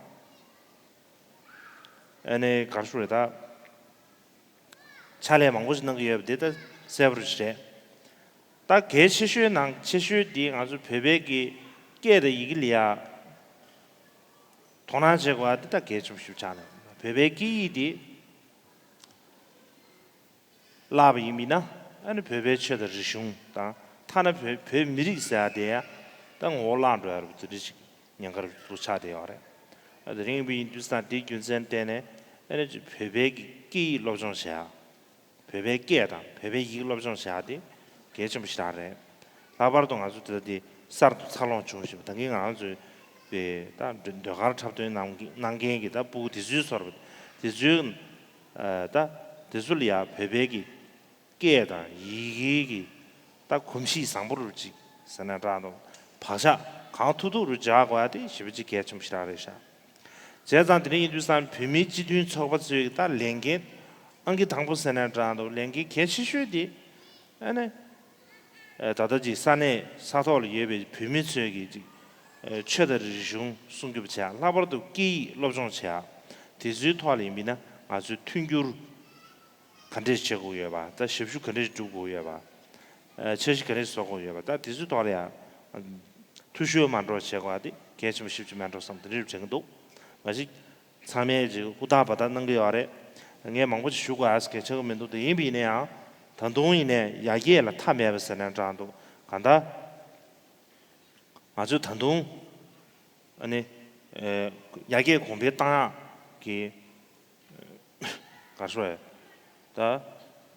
ཨ་ནི་ག་རེ་ཞུ་རེད་ད། ཕྱག་ལས་མང་པོ་ཞིག་གནང་གི་ཡོད་པ་དེ་ད་གསལ་པོ་རེད། ད་གལ་ཆེ་ཤོས་ནང་ཆེ་ཤོས་དེ་ང་ཚོ་བོད་པའི་གི་སྐད་དང་ཡི་གེ་ལ་ཡ་དོ་སྣང་བྱེད་དགོས་པ་དེ་ད་གལ་ཆེན་པོ་ཞིག་ཆགས་ནས། བོད་པའི་སྐད་ཡིག་དེ་བརླག་པ་ཡིན་པས་ན། ཨ་ནི་བོད་པའི་ཆོས་དང་རིག་གཞུང་དང་ཐ་ན་བོད་བོད་མི་རིགས་ཟེར་ཡ་དེ་ཡ་ད་ངོ་བོ་བརླག་འགྲོ་ཡ་རེད་པ། དེ་འདྲ་ཞིག་ཉེན་ཁ་རུ་ཆགས་བསྡད་ཡོད་རེད། ཨ་དེ་རིང་བ་ཡིན་དུས་ཙང་དེའི་རྒྱུ་མཚན་བརྟེན་ནས་ཨ་ནི་བོད་པའི་གི་སྐད་ཡིག་སློབ་སྦྱོང་བྱེད་ཡག་བོད་པའི་སྐད་དང་བོད་པའི་ཡིག་སློབ་སྦྱོང་བྱེད་ཡག་དེ་གལ་ཆེན་པོ་ཞེ་དྲག་རེད། ལྷག་པར་དུ་ང་ཚོ་དེ་ལ་དེ་གསར་དུ་འཚར་ལོངས་བྱུང་བཞིན་པ་ད་གིན་ང་རང་ཚོའི་པའི་ད་ཟློས་གར་འཁྲབ་སྟོན་གནང་གི་གནང་མཁན་གྱི་ད་སྤུ་གུ་དེ་ཚོའི་ཚོར་བ་དེ་ཚོའི་ཨ་ད་དེ་ཚོ་ལ་ཡ་བོད་པའི་གི་སྐད་དང་ཡི་གེ་གི་ད་གོམས་གཤིས་བཟང་པོ་རུ་ཅིག་ཟེར་ན་འདྲ་འདུག་བག་ཆགས་གང་ཐུབ་ཐུབ་རུ་འཇགས་དགོས་ཡ་དེ་ཞེ་པོ་ཅིག་གལ་ཆེན་པོ་ཞེ་དྲག་རེད་ཤག། བྱས་ཙང་དེ་འདྲ་ཡིན་དུས་ཙང་བོད་མིའི་སྤྱི་མཐུན་ཚོགས་པ་ཚོའི་ད་ལས་འགན་ཨང་ཀི་དང་པོ་ཟེར་ན་འདྲ་འདུག་ལས་འགན་གལ་ཆེ་ཤོས་དེ་ཨ་ནི་ད་ལྟ་ཅིག་ས་གནས་ས་ཐོག་ལ་ཡོད་པའི་བོད་མི་ཚོའི་གི་ཅིག་ཆོས་དང་རིག་གཞུང་སྲུང་སྐྱོབ་བྱེད་ཡ། ལྷག་པར་དུ་སྐད་ཡིག་སློབ་སྦྱོང་བྱེད་ཡ། དེ་ཚོའི་ཐོག་ལ་ཡིན་པས་ན་ང་ཚོའི་མཐུན་འགྱུར་ག་འདྲས་བྱེད་དགོས་ཡོད་པ། ད་ཞབས་ཞུ་ག་འདྲས་སྒྲུབ་དགོས་ཡོད་པ། ཨ་འཆར་གཞི་ག་འདྲས་བཟོ་དགོས་ཡོད་པ། ད་དེ་ཚོའི་ཐོག་ལ་ཡང་འཐུས་ཤོར་མ་འགྲོ་བྱེད་དགོས་པ་དེ་གལ་ཆེན་པོ་ཞེ་པོ་ཅིག་མེད་འགྲོ་བསམ་དེ་འདྲས་དྲན་གྱི་འདུག། མ་གཞི་ཚང་མས་ཅིག་ཧུར་ཐག་འབད་ཐག་གནང་གི་ཡོད་རེད། ངས་མང་པོ་ཅིག་ཞུ་དགོས་ཡ་གལ་ཆེ་གི་མི་འདུག། དེ་ཡིན་པ་ཡིན་ན་ཡང་ད་དུང་ཡིན་ནའི་ཡར་རྒྱས་ལ་མཐའ་མེད་པ་ཟེར་ན་འདྲ་འདུག། གང་ལྟར་ང་ཚོས་ད་དུང་ཨ་ནི་ཨེ་ཡར་རྒྱས་གོང་འཕེལ་བཏང་ཡག་གི་ག་རེ་ཞུ་དགོས་རེད། ད་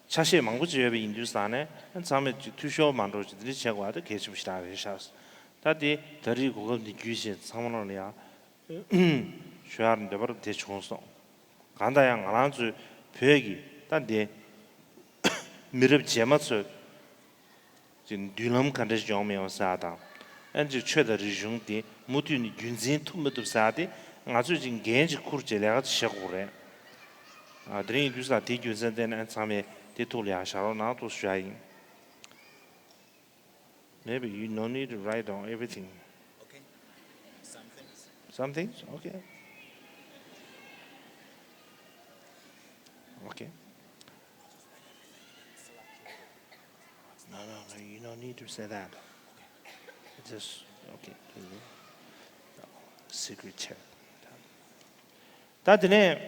ཆ་ཤས་མང་པོ་ཅིག་ཡོད་པ་ཡིན་དུས་ཙང་ནས་ཚང་མས་ཅིག་འཐུས་ཤོར་མ་འགྲོ་ཅིག་འདི་འདྲ་བྱེད་དགོས་པ་དེ་གལ་ཆེན་པོ་ཞེ་དྲག་རེད་ཤག། ད་དེ་ད་རེས་གོ་སྐབས་འདི་བརྒྱུད་བྱས་ཚང་མ་ལོག་ལ་ཡ་ཞུ་ཡག་འདོད་པ་དེ་བྱུང་སོང་། གང་ལྟར་ཡང་ང་རང་ཚོའི་བོད་ཀྱི་ད་འདི་མི་རབས་རྗེས་མ་ཚོས་ཀྱི་མདུན་ལམ་ག་འདྲ་ཞིག་ཡོང་མི་ཡོང་ཟེར་བ་དང་། ཨ་ནི་ཅིག་ཆོས་དང་རིག་གཞུང་དེ་མུ་མཐུད་ནས་རྒྱུན་འཛིན་ཐུབ་མི་ཐུབ་ཟེར་བ་དེ་ང་ཚོས་ཅིག་འགན་ཅིག་འཁུར་བྱས་ལས་ཀ་ཅིག་བྱེད་དགོས་རེད། ཨ་དེ་རིང་ཡིན་དུས་ཙང་དེའི་རྒྱུ་མཚན་བརྟེན་ནས་ཨ་ཚང་མས་དེ་ཐུགས་ལ་ཡག་བཞག་རོགས་གནང་ཐུགས་ཞུ་ཡ་ཡིན། Maybe you no need to write down everything. Okay. Some things. Some things? Okay. Okay. No, no, no, you don't need to say that. Just, okay. Secret chat. ད་དེ་ནས་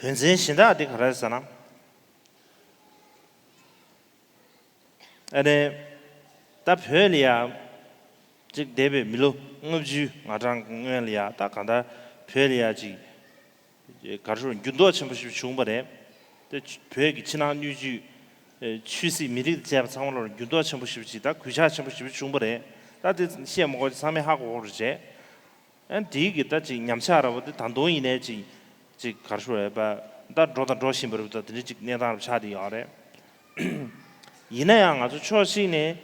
དོན་ཚན་གཞན་དག་དེ་ག་རེ་ཟེར་ན། ཨ་ནི་ད་བོད་ལ་ཡང་ ཅིག་འདས་པའི་མི་ལོ་ལྔ་བཅུ་ང་གྲངས་སྔོན་ལ་ཡ་ད་གང་ལྟར་བོད་ལ་ཡ་ཅིག་ག་རེ་ཞུ་འགྱུར་ལྡོག་ཆེན་པོ་ཞིག་བྱུང་བ་རེད། དེ་བོད་ཀྱི་ཕྱི་ནང་སྣོད་བཅུད་ཆོས་སྲིད་མི་རིགས་བཅས་པ་ཚང་མ་ལ་འགྱུར་ལྡོག་ཆེན་པོ་ཞིག་ཅིག་ད་གུས་ཕྱག་ཆེན་པོ་ཞིག་བྱུང་བ་རེད། ད་དེ་བཤད་མ་དགོས་ཚང་མས་ཧ་གོ་གི་རེད། ཨ་དེའི་གི་ད་ཅིག་ཉམས་ཆག་ར་བ་དེ་ད་དུང་ཡིན་ནའི་ཅིག་ཅིག་ག་རེ་ཞུ་རེད་པ། ད་འགྲོ་དང་འགྲོ་བཞིན་པ་རེད་པ། ད་དེ་འདྲ་ཅིག་གནས་སྟངས་རུ་ཆགས་བསྡད་ཡོད་རེད། ཡིན་ན་ཡང་ང་ཚོ་ཕྱོགས་གཅིག་ནས་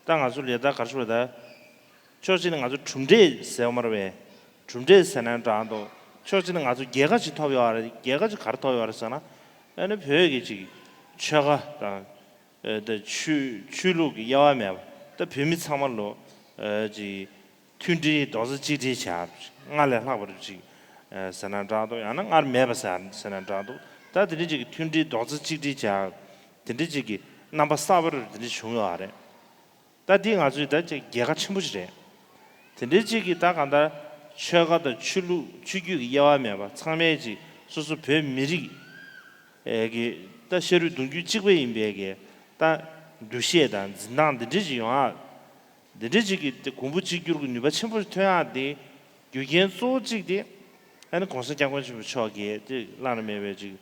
ད་ང་ཚོ་ལས་ད་ག་རེ་ཞུ་རེད། ད་ཕྱོགས་གཅིག་ནས་ང་ཚོ་གྲུབ་འབྲས་ཟེར་བ་མ་རེད་པས། གྲུབ་འབྲས་ཟེར་ན་འདྲ་འདུག་ཕྱོགས་གཅིག་ནས་ང་ཚོ་རྒྱལ་ཁ་ཅིག་ཐོབ་ཡོད་རེད། རྒྱལ་ཁ་ཅིག་ག་རེ་ཐོབ་ཡོད་རེད་ཟེར་ན། ཨ་ནི་བོད་ཀྱི་ཅིག་ཆོལ་ཁ་དང་། ཨ་ད་ཆོས་ཆོས་ལུགས་ཀྱི་དབྱེ་བ་མེད་པ། ད་བོད་མི་ཚང་མ་ལོ་ཨ་ཅིག་མཐུན་སྒྲིལ་རྡོག་རྩ་གཅིག་སྒྲིལ་བྱ། སྔར་ལས་ལྷག་པ་རུ་ཅིག་ཨ་ཟེར་ན་འདྲ་འདུག་ཡང་ན་སྔར་མེད་པ་ཟེར་ཟེར་ན་འདྲ་འདུག་ད་དེ་འདྲ་ཅིག་གི་མཐུན་སྒྲིལ་རྡོག་རྩ་གཅིག་སྒྲིལ་བྱ། དེ་འདྲ་ཅིག་གི་རྣམ་པ་གསར་པ་རུ་དེ་འདྲ་བྱུང་ཡོད་རེད། ད་འདི་ང་ཚོའི་ད་ཅིག་རྒྱལ་ཁ་ཆེན་པོ་ཞིག་རེད། དེ་འདྲའི་ཅིག་གི་ད་གང་ལྟར་ཆོལ་ཁ་དང་ཆོས་ལུགས་ཆོས་བརྒྱུད་ཀྱི་དབྱེ་བ་མེད་པ་ཚང་མས་ཅིག་སོ་སོ་བོད་མི་རིགས་ཨེ་གི་ད་ཤ་རུས་གདུང་རྒྱུད་གཅིག་པ་ཡིན་པའི་གི་ད་འདུ་ཤེས་དང་འཛིན་སྟངས་འདི་འདྲ་ཅིག་ཡོང་ཡག་འདི་འདྲ་ཅིག་གི་དེ་གོང་བུ་གཅིག་གྱུར་གྱི་ནུས་པ་ཆེན་པོ་ཞིག་ཐོན་ཡག་དེ་རྒྱུ་རྐྱེན་གཙོ་བོ་གཅིག་དེ་ཨ་ནི་གོང་ས་སྐྱབས་མགོན་ཆེན་པོ་མཆོག་གིས་དེ་བླ་ན་མེད་པའི་ཅིག་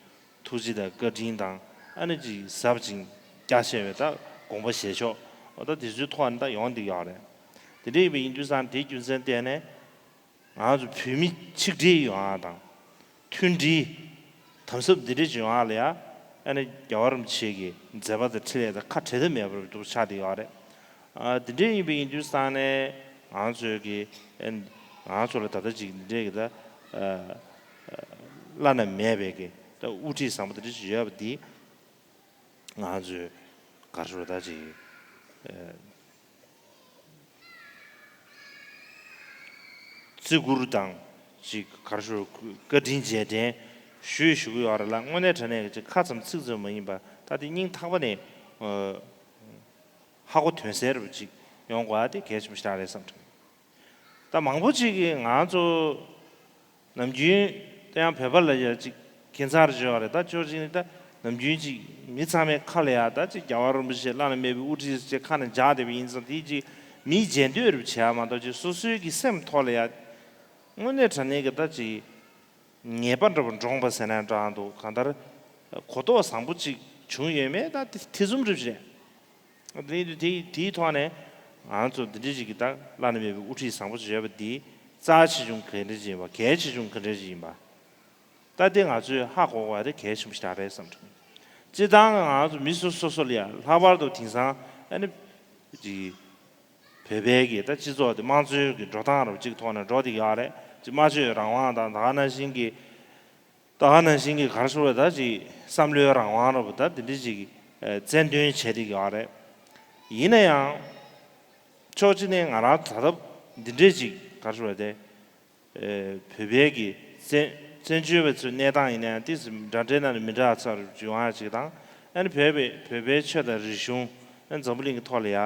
ཐུགས་རྗེ་དང་བཀའ་དྲིན་དང་ཨ་ནི་ཅིག་ཟབ་ཅིང་རྒྱ་ཆེ་བའི་ད་དགོངས་པ་བཞེས་ཕྱོགས་འོ་ད་དེ་ཚོའི་ཐོག་ནས་ད་ཡོང་བསྡད་ཡོད་རེད། དེ་འདྲ་ཡིན་པ་ཡིན་དུས་ཙང་དེའི་རྒྱུ་མཚན་བརྟེན་ནས་ང་ཚོ་བོད་མི་ཆིག་སྒྲིལ་ཡོང་ཡག་དང་མཐུན་སྒྲིལ་དམ་ཟབ་འདི་འདྲ་ཅིག་ཡོང་ཡག་ལ་ཡ་ཨ་ནི་རྒྱལ་བ་རིན་པོ་ཆེ་གི་མཛད་པ་དང་འཕྲིན་ལས་དང་ཁ་བྲལ་ཐབས་མེད་པར་འདུག་ཆགས་བསྡད་ཡོད་རེད། ཨ་དེ་འདྲ་ཡིན་པ་ཡིན་དུས་ཙང་ནས་ང་ཚོའི་གི་ཨ་ནི་ང་ཚོ་ལ་ད་ལྟ་ཅིག་འདི་འདྲའི་གི་ད་ཨ་བླ་ན་མེད་པའི་གི་ད་དབུ་ཁྲིད་བཟང་པོ་དེ་འདྲ་ཞིག་ཡོད་པ་འདི་ང་ཚོས་ག་རེ་ཞུ་ད་ཅིག་ཨ་བརྩི་བཀུར་དང་ཅིག་ག་རེ་ཞུ་བཀའ་དྲིན་རྗེས་དྲན་ཞུས་ཞུ་གི་ཡོད་རེད་ལ། དངོས་གནས་དྲང་གནས་ཀྱི་ཅིག་ཁ་ཙམ་ཚིག་ཙམ་མ་ཡིན་པ་ད་དེ་སྙིང་ཐག་པ་ནས་ཨ་ཧ་གོ་དོན་གསལ་རུ་ཅིག་ཡོང་དགོས་ཨ་དེ་གལ་ཆེན་པོ་ཞིག་རེད་བསམ་དྲན། ད་མང་པོ་ཅིག་གིས་ང་ཚོ་ནམ་རྒྱུན་ད་ཡང་བོད་པ་ལ་ཡ་ཅིག་ཁྱད་མཚར་བརྗོད་པ་རེད། ད་ཅོ་ཅིག་ནི་ད་ནམ་རྒྱུན་ཅིག་མི་ཚང་མའི་ཁ་ལ་ཡ་ད་ཅིག་རྒྱལ་བ་རིན་པོ་ཆེ་བླ་ན་མེད་པའི་དབུ་ཁྲིད་ཅེས་ཁ་ནས་འཇགས་བསྡད་པ་ཡིན་ཙང་དེ་ཅིག་མིས་མཇལ་འདོད་རུ་བྱས་མ་གཏོགས་ཅིག་སོ་སོའི་གི་སེམས་ཐོག་ལ་ཡ་དངོས་གནས་དྲང་གནས་ཀྱི་ད་ཅིག་ངེས་པ་འདྲ་བོ་འདྲོངས་པ་ཟེར་ན་འདྲ་འདུག་གང་ལྟར་གོ་རྟོགས་བཟང་པོ་ཅིག་བྱུང་ཡོད་མེད་ད་དེ་ཐེ་ཚོམ་རེ་ཞིག་རེད། དེ་དེ་དེའི་ཐོག་ནས་ང་ཚོ་འདི་འདྲ་ཞིག་གི་ད་བླ་ན་མེད་པའི་དབུ་ཁྲིད་བཟང་པོ་ཞིག་ཡོད་པ་འདི་རྩ་ཆེ་ཆུང་ག་འདྲ་ཞིག་ཡིན་པ་གལ་ཆེ་ཆུང་ག་འདྲ་ཞིག་ཡིན་པ་ད་དེ་ང་ཚོས་ཧ་གོ་དགོས་པ་དེ་གལ་ཆེན་པོ་ཞིག་རེད་བསམ་འདུག་སྤྱིར་བཏང་ང་ཚོ་མི་སོ་སོ་སོ་ལ་ཡ་ལྷག་པར་དུ་དེང་སང་ཨ་ནི་ཅིག་བོད་པའི་གི་ད་སྤྱི་ཚོགས་དེ་དམངས་གཙོའི་གི་འགྲོ་སྟངས་རབ་ཅིག་ཐོག་ནས་འགྲོ་བསྡད་ཡོད་རེད། ཅིག་སྨྲ་བརྗོད་རང་དབང་དང་ད་ག་ནང་བཞིན་གི་ད་ག་ནང་བཞིན་གྱི་ག་རེ་ཞུ་བ་ད་ཅིག་བསམ་བློའི་རང་དབང་རོ་ད་འདི་འདྲ་ཅིག་ཨ་རྩལ་འདོན་བྱས་བསྡད་ཀྱི་ཡོད་རེད། ཡིན་ན་ཡང་ཕྱོགས་གཅིག་ནས་ང་རང་ད་ལྟ་འདི་འདྲ་ཅིག་ག་རེ་ཞུ་བ་དེ་ཨ་བོད་པའི་གི་བཙན་བཙན་བྱོལ་བའི་ཚོའི་གནས་སྟངས་ཡིན་ན་ཡང་ཏིས་འདྲ་འདྲའི་ནང་ནས་མི་འདྲ་ཚ་རུ་ཡོང་ཡ་ཅིག་དང་ཨ་ནི་བོད་པའི་བོད་པའི་ཆོས་དང་རིག་གཞུང་ཨ་ནི་འཛམ་བུ་གླིང་གི་ཐོག་ལ་ཡ་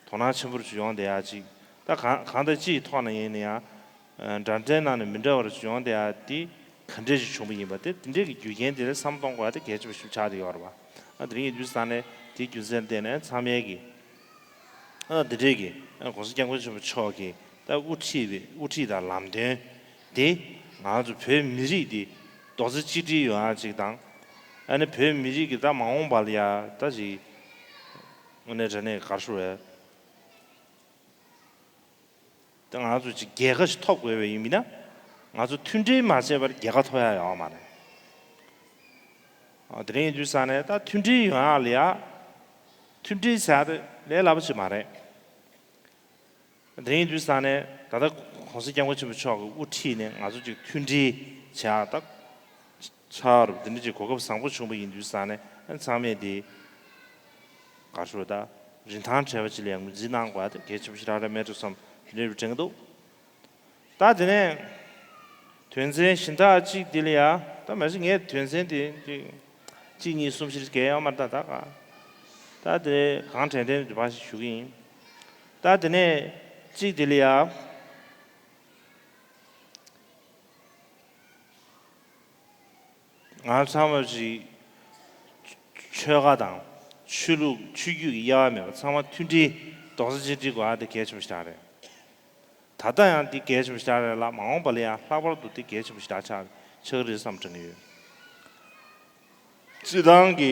དོ་སྣང་ཆེན་པོ་རུ་ཡོང་བསྡད་ཡ་ཅིག་ད་གང་གང་ལྟར་སྤྱི་ཡི་ཐོག་ནས་ཡིན་ན་ཡང་། འདྲ་འདྲའི་ནང་ནས་མི་འདྲ་བར་བྱུང་བསྡད་ཡ་དེ་ག་འདྲས་ཞིག་བྱུང་བ་ཡིན་པ་དེ་དེ་འདྲས་ཀྱི་རྒྱུ་རྐྱེན་དེ་ལ་བསམ་གཏོང་དགོས་ཡ་དེ་གལ་ཆེན་པོ་ཞིག་ཆགས་བསྡད་ཡོད་རེད་པ། ཨ་དེ་རིང་ཡིན་དུས་ས་ནས་དེའི་རྒྱུ་མཚན་བརྟེན་ནས་ཚང་མས་ཀྱི་ཨ་དེ་འདྲས་ཀྱི་ཨ་གོང་ས་སྐྱབས་མགོན་ཆེན་པོ་མཆོག་གིས་ད་དབུ་ཁྲིད་པའི་དབུ་ཁྲིད་དང་ལམ་སྟོན་དེ་ང་ཚོ་བོད་མི་རིགས་དེ་རྡོག་རྩ་གཅིག་སྒྲིལ་ཡོང་ཡ་ཅིག་དང་ཨ་ནི་བོད་མི་རིགས་ཀྱི་ད་མ་འོངས་པ་ལ་ཡ་ད་ཅིག་དངོས་གནས་དྲང་གནས་ག་རེ་ཞུ་བས། ད་ང་ཚོ་ཅིག་རྒྱལ་ཁ་ཞིག་ཐོབ་དགོས་པ་ཡིན་མིན་ན་ང་ཚོ་མཐུན་སྒྲིལ་མ་བྱས་པར་རྒྱལ་ཁ་ཐོབ་ཡ་ཡོད་མ་རེད། ཨ་དེ་རིང་ཡིན་དུས་ས་ནས་ད་མཐུན་སྒྲིལ་ཡོང་ཡ་ལ་ཡ་མཐུན་སྒྲིལ་བྱ་དེ་ལས་སླ་པོ་ཞིག་མ་རེད། དེ་རིང་ཡིན་དུས་ས་ནས་ད་ལྟ་གོང་ས་སྐྱབས་མགོན་ཆེན་པོ་མཆོག་གི་དབུ་ཁྲིད་ནས་ང་ཚོ་ཅིག་མཐུན་སྒྲིལ་བྱ་ད། ཆགས་རུ་དེ་འདྲ་ཅིག་གོ་སྐབས་བཟང་པོ་བྱུང་བ་ཡིན་དུས་ས་ནས་ཚང་མས་དེ་ག་རེ་ཞུ་ད་རིན་ཐང་བྲལ་བ་ཅིག་ལ་ངོས་འཛིན་གནང་དགོས་ད་གལ་ཆེན་པོ་ཞིག་རག་རེད་མེད་འགྲོ་བསམ་དེ་འདྲ་རུ་དྲན་གྱི་འདུག་ད་དེ་ནས་དོན་ཚན་གཞན་དག་ཅིག་དེ་ལ་ཡ་ད་མ་གཞི་ངས་དོན་ཚན་དེ་ཅིག་གཅིག་གཉིས་གསུམ་བཞི་གལ་ཡོད་མ་རེད་ད་ད་ག་ད་དེ་གང་དྲན་དྲན་དུ་བ་ཞིག་ཞུ་གི་ཡིན། ད་དེ་ནས་གཅིག་དེ་ལ་ཡ། ང་ཚང་མ་ཅིག་ཆོལ་ཁ་དང་ཆོས་ལུགས་ཆོས་བརྒྱུད་ཀྱི་དབྱེ་བ་མེད་པར་ཚང་མ་མཐུན་སྒྲིལ་ རྡོག་རྩ་གཅིག་སྒྲིལ་དགོས་ཡ་དེ་གལ་ཆེན་པོ་ཞིག་རེད། ད་ལྟ་ཡང་དེ་གལ་ཆེན་པོ་ཞིག་རེད་ལ། མ་འོངས་པ་ལ་ཡང་ལྷག་པར་དུ་དེ་གལ་ཆེན་པོ་ཞིག་ཆགས་ཆགས་ཀྱི་རེད་བསམ་དྲན་གྱི་ཡོད། སྤྱིར་བཏང་གི་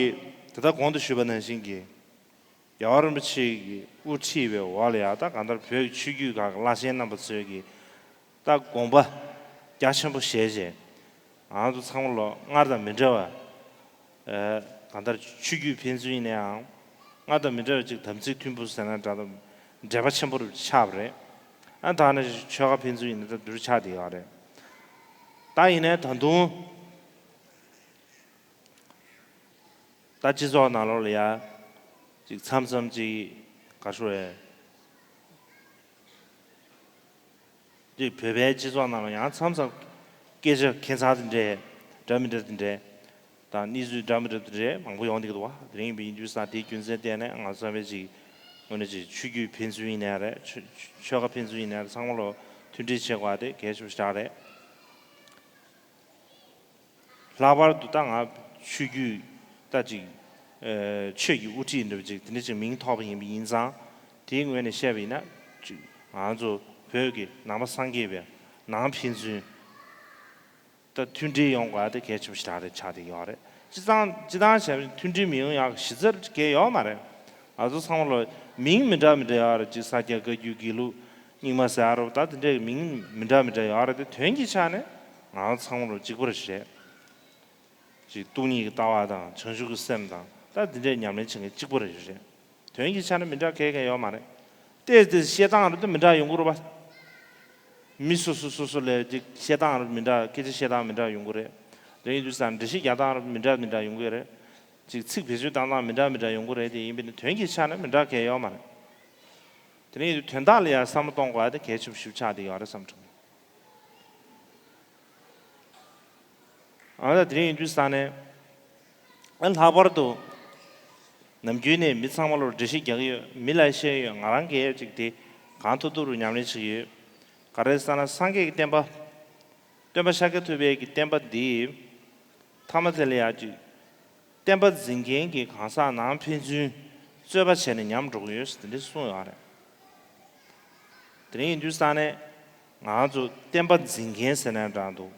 ད་ལྟ་གོང་དུ་ཞུས་པ་ནང་བཞིན་གྱི་རྒྱལ་བ་རིན་པོ་ཆེ་གིས་དབུ་ཁྲིད་པའི་འོག་ལ་ཡང་ད་གང་ལྟར་བོད་ཀྱི་ཆོས་བརྒྱུད་ཁག་གི་བླ་ཆེན་རྣམ་པ་ཚོས་ཀྱི་ད་དགོངས་པ་རྒྱ་ཆེན་པོ་བཞེས་བྱས། ང་ཚོ་ཚང་མ་ལོ་སྔར་དང་མི་འདྲ་བ། ཨ། གང་ལྟར་ཆོས་བརྒྱུད་ཕན་ཚུན་ཡིན་ན་ཡང་སྔར་དང་མི་འདྲ་བ་ཅིག་དམ་ཚིག་མཐུན་པོ་ཟེར་ན་འདྲ། ད་འབྲེལ་བ་ཆེན་པོ་ཆགས་པ་རེད། ཨ། ད་ནི་ཆོལ་ཁ་ཕན་ཚུན་ཡིན་ན་ད་འདུར་ཆགས་བསྡད་ཡོད་རེད། ད་ཡིན་ནའི་ད་དུང་ད་སྤྱི་ཚོགས་ནང་ལོགས་ལ་ཡ་ཅིག་མཚམས་མཚམས་ཅིག་ག་རེ་ཞུ་དགོས་རེད། ཅིག་བོད་པའི་སྤྱི་ཚོགས་ནང་ལ་ཡང་མཚམས་མཚམས་སྐད་ཆ་ཁྱད་མཚར་དེ་འདྲས། འདྲ་མི་འདྲ་དེ་འདྲས་དང་། གནས་ཚུལ་འདྲ་མི་འདྲ་དེ་འདྲས་མང་པོ་ཡོང་བསྡད་ཀྱི་འདུག་བ། དེ་རིང་ཡིན་པ་ཡིན་དུས་ཙང་དེའི་རྒྱུ་མཚན་བརྟེན་ནས་ང་ཚོ་བས་ཅིག་དངོས་གནས་ཅིག་ཆོས་བརྒྱུད་ཕན་ཚུན་ཡིན་ནའི་རེད། ཆོས་ཆོལ་ཁ་ཕན་ཚུན་ཡིན་ནའི་རེད། ཚང་མ་ལོ་མཐུན་སྒྲིལ་བྱེད་དགོས་པ་དེ་གལ་ཆེན་པོ་ཞིག་རེད། ལྷག་པར་དུ་ད་ང་ཆོས་བརྒྱུད་ད་ཅིག་ཨ་ཆོས་ཀྱི་དབུ་ཁྲིད་འདྲ་བ་ཅིག་དེ་འདྲ་ཅིག་མིང་ཐོགས་པ་ཡིན་པ་ཡིན་ཙང་། དེའི་ངོས་ནས་བཤད་པ་ཡིན་ན། ཅིག་ང་ཚོ་བོད་ཀྱི་ནང་པ་སངས་རྒྱས་པའི་ནང་ཕན་ཚུན་ད་མཐུན་སྒྲིལ་ཡོང་དགོས་དེ་གལ་ཆེན་པོ་ཞིག་རེད་ཆགས་བསྡད་ཡོད་རེད། སྤྱི་བཏང་སྤྱི་བཏང་བྱས་པ་ཡིན་ན་མཐུན་སྒྲིལ་མི་ཡོང་ཡག་གཞི་རྩ་གང་ཡང་ཡོད་མ་རེད། ང་ཚོ་ཚང་མ་ལོ་མིང་མི་འདྲ་མི་འདྲ་ཡོད་རེད། ཅིག་ས་སྐྱ་བཀའ་བརྒྱུད་དགེ་ལུགས་རྙིང་མ་ཟེར་ཡ་རོ། ད་དེ་འདྲའི་མིང་མི་འདྲ་མི་འདྲ་ཡོད་རེད་དེ། དོན་གྱི་ཆ་ནས་ང་ཚོ་ཚང་མ་ལོ་གཅིག་པ་རེད། ཅིག་སྟོང་ཉིད་ཀྱི་ལྟ་བ་དང་། བྱང་ཆུབ་ཀྱི་སེམས་དང་། ད་དེ་འདྲའི་ཉམས་ལེན་བྱེད་མཁན་གཅིག་པ་རེད། དོན་གྱི་ཆ་ནས་མི་འདྲ་གང་ཡང་ཡོད་མ་རེད། ཏོག་ཙམ་བཤད་སྟངས་རེད་དེ་མི་འདྲ་ཡོང་གི་རེད་པ། མི་སོ་སོ་སོ་སོ་ལ་ཅིག་བཤད་སྟངས་རེད་མི་འདྲ། སྐད་ཆ་བཤད་སྟངས་མི་འདྲ་ཡོང་གི་རེད། དེ་ཡིན་དུས་ཙང་འགྲེལ་བཤད་རྒྱག་སྟངས་རེད་མི་འདྲ་མི་འདྲ་ཡོང་གི་རེད། ཅིག་ཚིག་བེད་སྤྱོད་བཏང་སྟངས་མི་འདྲ་མི་འདྲ་ཡོང་གི་རེད། དེ་ཡིན་པས་ན་དོན་གྱི་ཆ་ནས་མི་འདྲ་གང་ཡང་ཡོད་མ་རེད། དེ་ནས་དོན་དག་ལ་ཡང་བསམ་བློ་གཏོང་དགོས་པ་དེ་གལ་ཆེན་པོ་ཞིག་ཆགས་བསྡད་ཡོད་རེད་བསམ་བྱུང་། ཨ། ད་དེ་རིང་ཡིན་དུས་ཙང་ནས། ཨ། ལྷག་པར་དུ་ནམ་རྒྱུན་ནས་མི་ཚང་མ་ལོ་འགྲེལ་བཤད་རྒྱག་གི་ཡོད། མི་ལ་བཤད་ཡོད། ང་རང་གིས་ཅིག་དེ་གང་ཐུབ་ཐུབ་རུ་ཉམས་ལེན་བྱེད་ཀྱི་ཡོད། ག་རེ་ཟེར་ན་སངས་རྒྱས་ཀྱི་བསྟན་པ། སྟོན་པ་ཤཱཀྱ་ཐུབ་པའི་གི་བསྟན་པ་འདི། ཐ་མ་དེ་ལ་ཡ་ཅིག་བསྟན་པ་འཛིན་མཁན་གྱི་གང་ཟག་ནང་ཕན་ཚུན་རྩོད་པ་བྱས་ནས་ཉམས་འགྲོ་གི་ཡོད་ཟེར་དེ་འདྲ་གསུངས་ཡོད་རེད། དེ་རིང་ཡིན་དུས་ཙང་ནས་ང་ཚོ་བསྟན་པ་འཛིན་མཁན་ཟེར་ན་འདྲ་འདུག་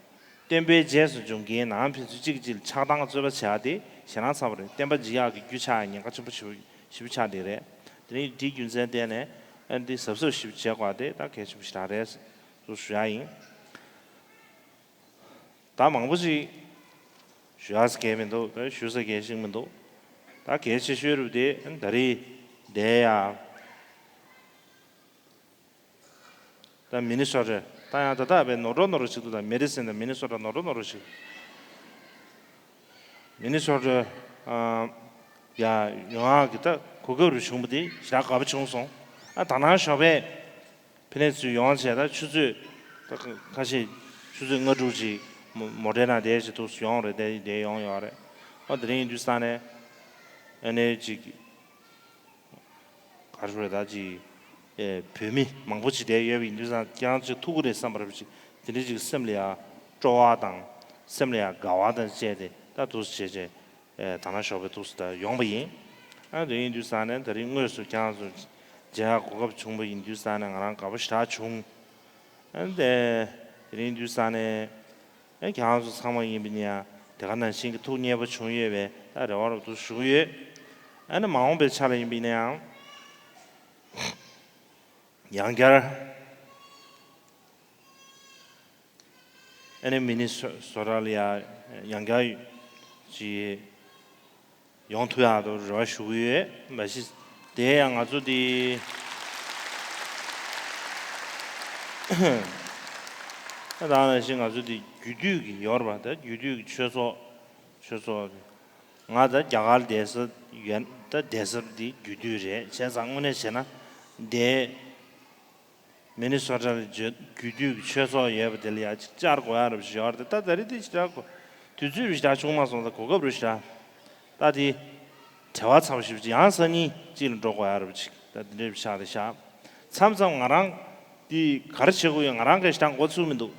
བསྟན་པའི་རྗེས་སུ་འཇུག་མཁན་ནང་ཕན་ཚུན་གཅིག་གཅིག་ལ་ཆགས་སྡང་རྩོད་པ་བྱེད་ཡ་དེ་ཞེད་སྣང་ཚ་པོ་རེད། བསྟན་པ་འཛིན་ཡག་གི་རྒྱུ་ཆགས་ཡ་ཉེན་ཁ་ཆེན་པོ་ཞེ་པོ་ཞེ་པོ་ཆགས་བསྡད་རེད། དེ་རིང་དེའི་རྒྱུ་མཚན་བརྟེན་ནས་ཨ་འདི་གཟབ་གཟབ་ཞེ་པོ་བྱེད་དགོས་པ་དེ་ད་གལ་ཆེན་པོ་ཞེ་དྲག་རེད་ཟེར་ཞུ་ཡ་ཡིན། ད་མང་པོ་ཞིག་ཞུ་ཡག་གལ་མི་འདུག་ད་ཞུ་ས་གལ་ཞིག་མི་འདུག་ད་གལ་ཆེ་ཤོས་རུ་དེ་ད་རེས་བསྡད་ཡ། ད་མི་ནི་སོ་ཊ། ད་ཡང་ད་ལྟ་བའི་ནོར་འགྲོ་ནོར་འགྲོ་ཞིག་འདུག་ད་མེ་ཌི་སིན་དང་མི་ནི་སོ་ཊ་ནོར་འགྲོ་ནོར་འགྲོ་ཞིག་མི་ནི་སོ་ཊ། ཨ། ཡ། ཡོང་ཡག་གི་ད་གོ་སྐབས་རུ་བྱུང་བ་དེ་ཞེ་དྲག་དགའ་པོ་བྱུང་སོང་། ཨ། ད་ནང་ཞོགས་པའི་ཕ་ནས་ཚུར་ཡོང་བྱས། ད་ཆུ་ཚོད་ད་ཁ་ཤས་ཆུ་ཚོད་ལྔ་དྲུག་ཅིག་མོ་མོ་ཊའི་ནང་བསྡད་བྱས་འདུག་ཡོང་རེད། བསྡད་བསྡད་ཡོང་ཡོད་རེད། ཨ། དེ་རིང་ཡིན་དུས་ཙང་ནས་ཨ་ནི་ཅིག་ག་རེ་ཞུ་རེད། ད་ཅིག་ཨེ་བོད་མི་མང་པོ་ཅིག་བསྡད་ཡོད་པ་ཡིན་དུས་ཙང་ཁྱེད་རང་ཚོས་ཐུག་གི་རེད་བསམ་པ་རེད། ཅིག་དེ་འདྲ་ཅིག་སེམས་ལ་ཡ་སྤྲོ་བ་དང་སེམས་ལ་ཡ་དགའ་བ་དང་བཅས་ཏེ་ད་འདུག་སེ་བྱས་བྱས། ཨེ་ད་ནང་ཞོགས་པའི་འདུག་སེ་ད་ཡོང་བ་ཡིན། ཨ། དེ་ཡིན་དུས་ཙང་ནས་ད་རིང་དངོས་སུ་ཁྱེད་རང་ཚོ་མཇལ་ཡག་གོ་སྐབས་བྱུང་བ་ཡིན་དུས་ཙང་ནས་ང་རང་དགའ་པོ་ཞེ་དྲག་བྱུང་། ཨ། དེ་དེ་རིང་དུས་ཙང་ནས་ཨ་ཁྱེད་རང་ཚོ་ཚང་མ་ཡིན་པ་ཡིན་ན་ཡང་དེ་ག་ནང་བཞིན་གྱི་ཐུགས་མཉེས་པོ་བྱུང་ཡོད་པའི་ད་རེ་བ་རུ་འདུག་ཞུ་གི་ཡོད། ཨ་ནི་མ་འོངས་པའི་ཆ་ལ་ཡིན་པ་ཡིན་ན་ཡང་ཡང་བསྐྱར། ཨ་ནི་མི་ནི་སོ་སོ་ཊ་ལ་ཡ་ཡང་བསྐྱར་ཅིག་ཡོང་ཐུབ་ཡག་ཏུ་རེ་བ་ཞུ་གི་ཡོད། མ་གཞི་དེ་ཡང་ང་ཚོ་འདི་ད་ནང་བཞིན་ང་ཚོ་འདི་རྒྱུད་སྟོད་ཀྱི་ཡོད་རེད་པ། ད་རྒྱུད་སྟོད་ཀྱི་ཆོས་ཚོགས་ཆོས་ཚོགས་ང་ད་རྒྱ་གར་བསྡད་ས་ཡོད། ད་བསྡད་ས་འདི་རྒྱུད་སྟོད་རེད། བྱས་ཙང་དངོས་གནས་བྱས་ན་འདི། མི་ནི་སོ་ཊ་ལ་རྒྱུད་སྟོད་ཀྱི་ཆོས་ཚོགས་ཡོད་པ་དེ་ལ་ཡ་ཅིག་བཅར་དགོས་ཡ་རབས་ཞིག་ཡོད་རེད། ད་ད་རེས་དེ་ཞེ་དྲག་གོ་དུས་ཚོད་རེ་ཞེ་དྲག་བྱུང་མ་སོང་། ད་གོ་སྐབས་རེ་ཞེ་དྲག་ད་དེ་བྲེལ་བ་ཚ་པོ་ཞེ་པོ་ཅིག་ཡང་སང་ཉིན་གཅིག་ལ་འགྲོ་དགོས་ཡ་རབས་ཅིག་ད་དེ་འདྲའི་ཤག་རེད་ཤག་མཚམས་མཚམས་ང་རང་དེ་ག་རེ་བྱེད་དགོས་ཡོད་ང་རང་གིས་ཞེ་དྲག་མགོ་ཚོས་མི་འདུག་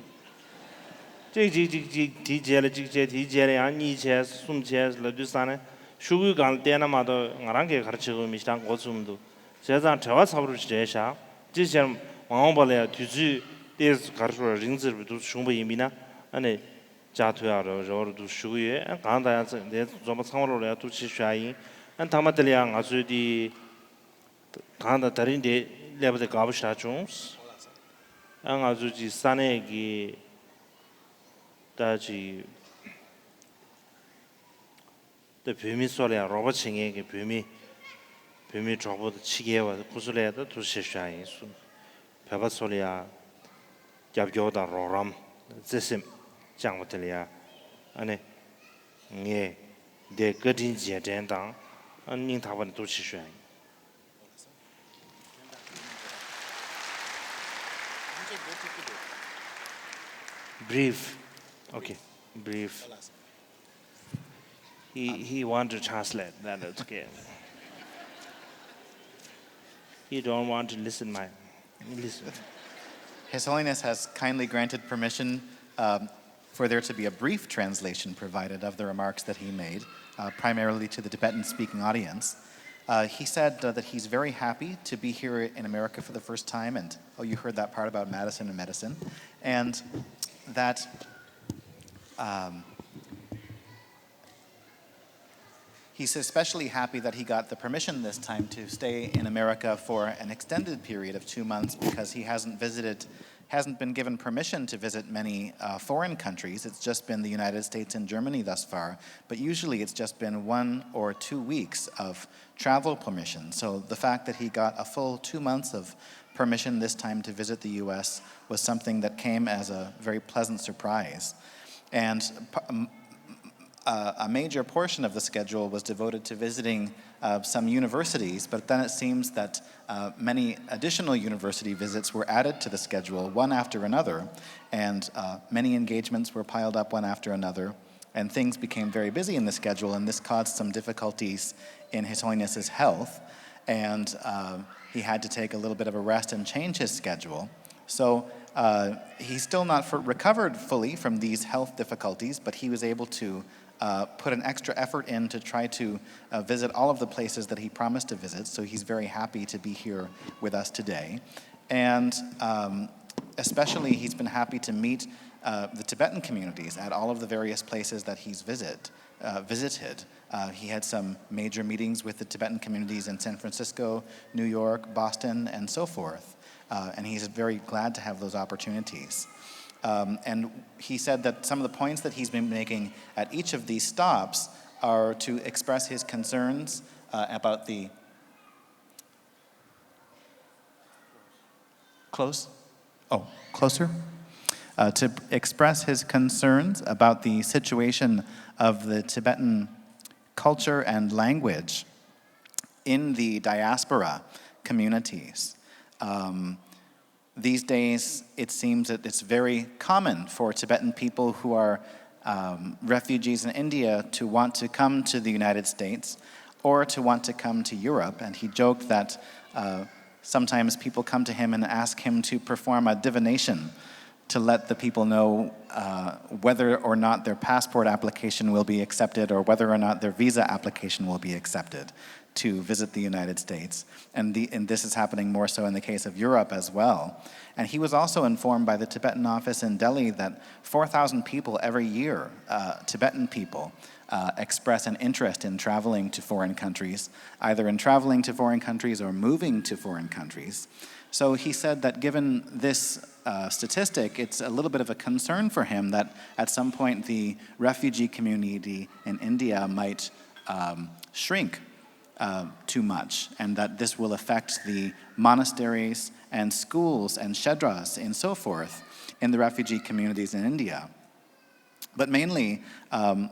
གཅིག་གཅིག་གཅིག་གཅིག་དེའི་རྗེས་ལ་གཅིག་བྱས། དེའི་རྗེས་ལ་ཡང་གཉིས་བྱས། གསུམ་བྱས་ལབ་དུས་ཙང་ནས་ཤོག་གུའི་སྒང་ལ་བལྟས་ན་མ་གཏོགས་ང་རང་གིས་ག་རེ་བྱེད་དགོས་མིན་ཞེ་དྲག་མགོ་ཚོས་མི་འདུག་བྱས་ཙང་བྲེལ་བ་ཚ་པོ་རེད་ཤག་ཅིའི་ཕྱིར་མ་འོངས་པ་ལ་ཡང་དུས་ཚོད་ཏོག་ཙམ་ག་རེ་ཞུ་རིང་ཙམ་འདུག་བྱུང་བ་ཡིན་པ་ཡིན་ན་ཨ་ནི་བཅར་ཐུབ་ཡག་རེ་བ་རེ་བ་རུ་འདུག་ཞུ་གི་ཡོད། ཨ་གང་ལྟར་ཡང་ཚེ་འདས་འཛོམས་པ་ཚང་མ་རོགས་ལ་ཡང་ཐུགས་རྗེ་ཆེ་ཞུ་ཡག་ཡིན། ཨ་མཐའ་མ་དེ་ལ་ཡང་ང་ཚོའི་དེ་གང་ལྟར་ད་རིང་འདི་སླེབས་པ་དེ་དགའ་པོ་ཞེ་དྲག་བྱུང་། ཨ་ང་ཚོ་ཅིག་ས་གནས་ཀྱི་ད་ཅིག་ད་བོད་མི་ཚོ་ལ་ཡང་རོགས་པ་བྱེད་མཁན་གྱི་བོད་མི་བོད་མི་གྲོགས་པོ་དང་ཕྱི་རྒྱལ་བ་ཁོ་ཚོ་ལ་ཡང་ད་ཐུགས་རྗེ་ཆེ་ཞུ་ཡག་ཡིན་གསུངས། བོད་པ་ཚོ་ལ་ཡང་རྒྱབ་སྐྱོར་དང་རོགས་རམ་བརྩེ་སེམས་བཅངས་པ་དེ་ལ་ཡང་ཨ་ནི་ངས་འདི་བཀའ་དྲིན་རྗེས་དྲན་དང་ཨ་སྙིང་ཐག་པ་ནས་ཐུགས་རྗེ་ཆེ་ཞུ་ཡག་ཡིན། Brief. Okay. Brief. He, he want to translate. That is okay. He don't want to listen my listen. His Holiness has kindly granted permission um, for there to be a brief translation provided of the remarks that he made, uh, primarily to the Tibetan-speaking audience. Uh, he said uh, that he's very happy to be here in America for the first time, and oh, you heard that part about Madison and medicine, and that um, he's especially happy that he got the permission this time to stay in America for an extended period of two months because he hasn't visited, hasn't been given permission to visit many uh, foreign countries. It's just been the United States and Germany thus far, but usually it's just been one or two weeks of travel permission. So the fact that he got a full two months of permission this time to visit the U S was something that came as a very pleasant surprise. And uh, a major portion of the schedule was devoted to visiting uh, some universities, but then it seems that uh, many additional university visits were added to the schedule, one after another, and uh, many engagements were piled up one after another, and things became very busy in the schedule, and this caused some difficulties in His Holiness's health, and uh, he had to take a little bit of a rest and change his schedule. So uh, he's still not for, recovered fully from these health difficulties, but he was able to uh, put an extra effort in to try to uh, visit all of the places that he promised to visit. So he's very happy to be here with us today. And um, especially, he's been happy to meet uh, the Tibetan communities at all of the various places that he's visit, uh, visited. Uh, he had some major meetings with the Tibetan communities in San Francisco, New York, Boston, and so forth. Uh, and he's very glad to have those opportunities. Um, and he said that some of the points that he's been making at each of these stops are to express his concerns uh, about the close, oh, closer, uh, to express his concerns about the situation of the Tibetan culture and language in the diaspora communities. Um, these days, it seems that it's very common for Tibetan people who are um, refugees in India to want to come to the United States or to want to come to Europe. And he joked that uh, sometimes people come to him and ask him to perform a divination to let the people know uh, whether or not their passport application will be accepted or whether or not their visa application will be accepted to visit the United States. And, the, and this is happening more so in the case of Europe as well. And he was also informed by the Tibetan office in Delhi that four thousand people every year, uh, Tibetan people, uh, express an interest in traveling to foreign countries, either in traveling to foreign countries or moving to foreign countries. So he said that given this uh, statistic, it's a little bit of a concern for him that at some point the refugee community in India might um, shrink uh, too much, and that this will affect the monasteries and schools and shedras and so forth in the refugee communities in India. But mainly, um,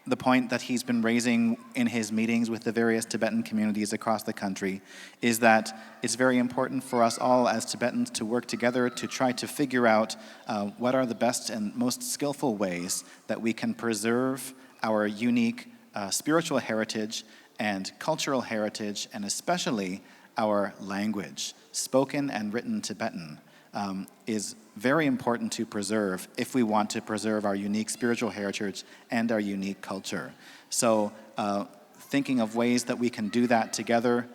the point that he's been raising in his meetings with the various Tibetan communities across the country is that it's very important for us all as Tibetans to work together to try to figure out uh, what are the best and most skillful ways that we can preserve our unique uh, spiritual heritage and cultural heritage, and especially our language, spoken and written Tibetan, um, is very important to preserve if we want to preserve our unique spiritual heritage and our unique culture. So, uh, thinking of ways that we can do that together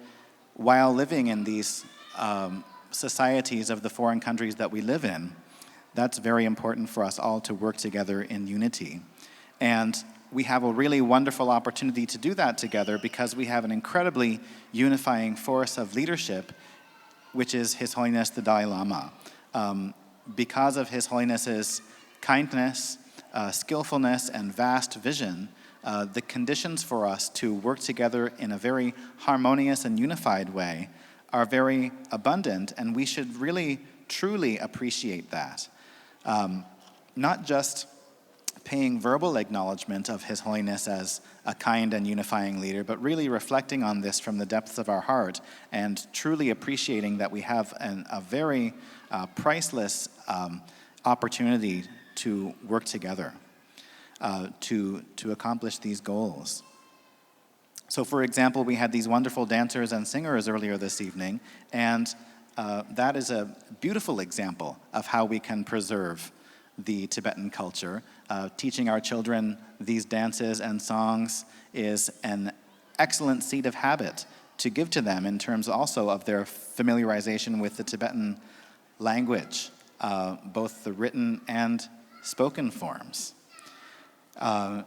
while living in these um, societies of the foreign countries that we live in, that's very important for us all to work together in unity. And we have a really wonderful opportunity to do that together because we have an incredibly unifying force of leadership, which is His Holiness the Dalai Lama. Um, because of His Holiness's kindness, uh, skillfulness, and vast vision, uh, the conditions for us to work together in a very harmonious and unified way are very abundant, and we should really, truly appreciate that. Um, not just paying verbal acknowledgement of His Holiness as a kind and unifying leader, but really reflecting on this from the depths of our heart and truly appreciating that we have an, a very uh, priceless um, opportunity to work together uh, to, to accomplish these goals. So, for example, we had these wonderful dancers and singers earlier this evening, and uh, that is a beautiful example of how we can preserve the Tibetan culture. Uh, teaching our children these dances and songs is an excellent seed of habit to give to them in terms also of their familiarization with the Tibetan language, uh, both the written and spoken forms. Uh,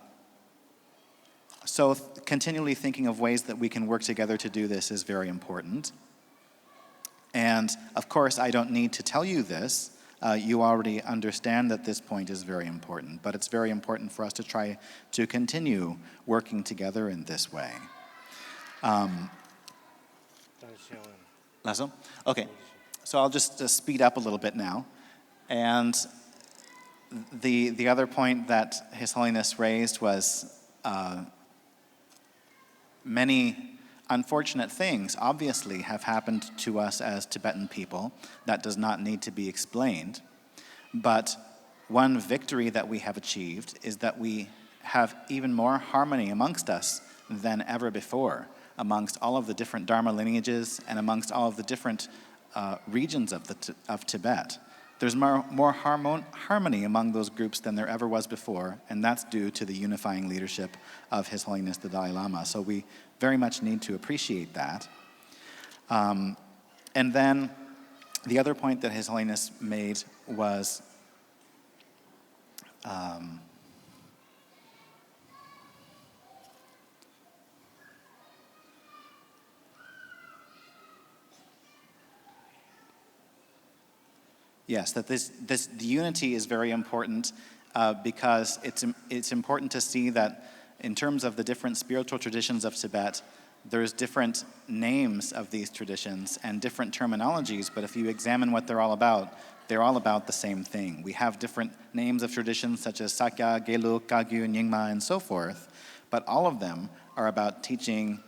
so, th- continually thinking of ways that we can work together to do this is very important. And of course, I don't need to tell you this. Uh, you already understand that this point is very important, but it's very important for us to try to continue working together in this way. Um, Lasso? Okay, so I'll just uh, speed up a little bit now. And the, the other point that His Holiness raised was uh, many unfortunate things obviously have happened to us as Tibetan people that does not need to be explained. But one victory that we have achieved is that we have even more harmony amongst us than ever before, amongst all of the different Dharma lineages and amongst all of the different uh, regions of, the, of Tibet. There's more, more harmon- harmony among those groups than there ever was before, and that's due to the unifying leadership of His Holiness the Dalai Lama. So we very much need to appreciate that. Um, and then the other point that His Holiness made was um, Yes, that this, this the unity is very important uh, because it's, it's important to see that in terms of the different spiritual traditions of Tibet, there's different names of these traditions and different terminologies, but if you examine what they're all about, they're all about the same thing. We have different names of traditions such as Sakya, Gelug, Kagyu, Nyingma, and so forth, but all of them are about teaching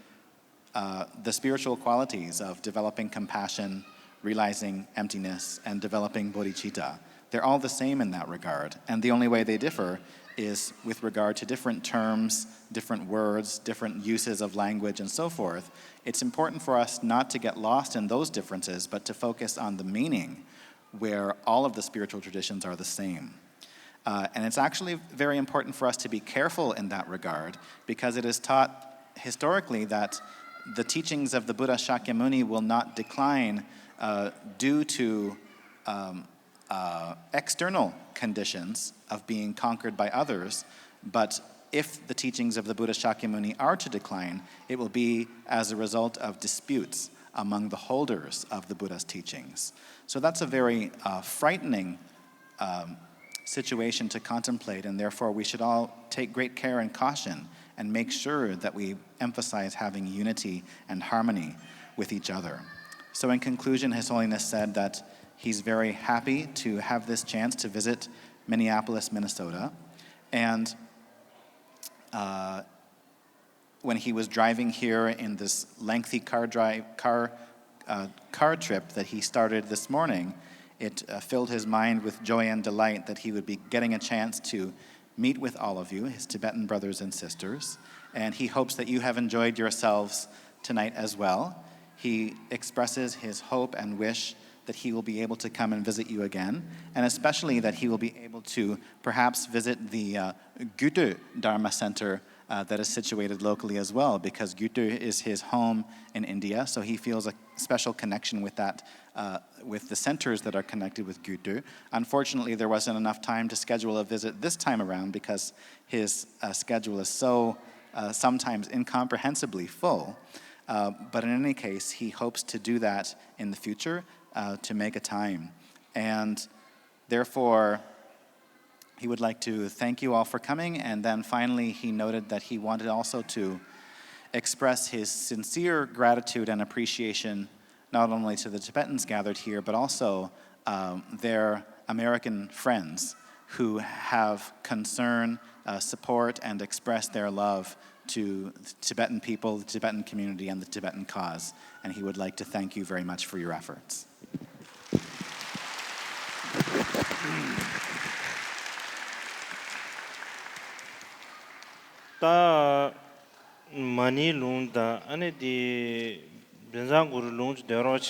uh, the spiritual qualities of developing compassion, realizing emptiness, and developing bodhicitta. They're all the same in that regard, and the only way they differ is with regard to different terms, different words, different uses of language, and so forth. It's important for us not to get lost in those differences, but to focus on the meaning where all of the spiritual traditions are the same. Uh, and it's actually very important for us to be careful in that regard because it is taught historically that the teachings of the Buddha Shakyamuni will not decline uh, due to um, uh, external conditions of being conquered by others, but if the teachings of the Buddha Shakyamuni are to decline, it will be as a result of disputes among the holders of the Buddha's teachings. So that's a very uh, frightening um, situation to contemplate, and therefore we should all take great care and caution and make sure that we emphasize having unity and harmony with each other. So, in conclusion, His Holiness said that he's very happy to have this chance to visit Minneapolis, Minnesota, and uh, when he was driving here in this lengthy car drive, car, uh, car trip that he started this morning, it uh, filled his mind with joy and delight that he would be getting a chance to meet with all of you, his Tibetan brothers and sisters. And he hopes that you have enjoyed yourselves tonight as well. He expresses his hope and wish that he will be able to come and visit you again, and especially that he will be able to perhaps visit the uh, Gyuto Dharma Center uh, that is situated locally as well, because Gyutu is his home in India, so he feels a special connection with that, uh, with the centers that are connected with Gyutu. Unfortunately, there wasn't enough time to schedule a visit this time around because his, uh, schedule is so, uh, sometimes incomprehensibly full. Uh, but in any case, he hopes to do that in the future, uh, to make a time. And therefore, he would like to thank you all for coming, and then finally, he noted that he wanted also to express his sincere gratitude and appreciation not only to the Tibetans gathered here, but also, um, their American friends who have concern, uh, support, and express their love to the Tibetan people, the Tibetan community, and the Tibetan cause. And he would like to thank you very much for your efforts. ད་མ་ཎིའི་ལུང་དང་ཨ་ནི་དེ་བཛྲ་གུ་རུའི་ལུང་ཅིག་སྡོད་རོགས་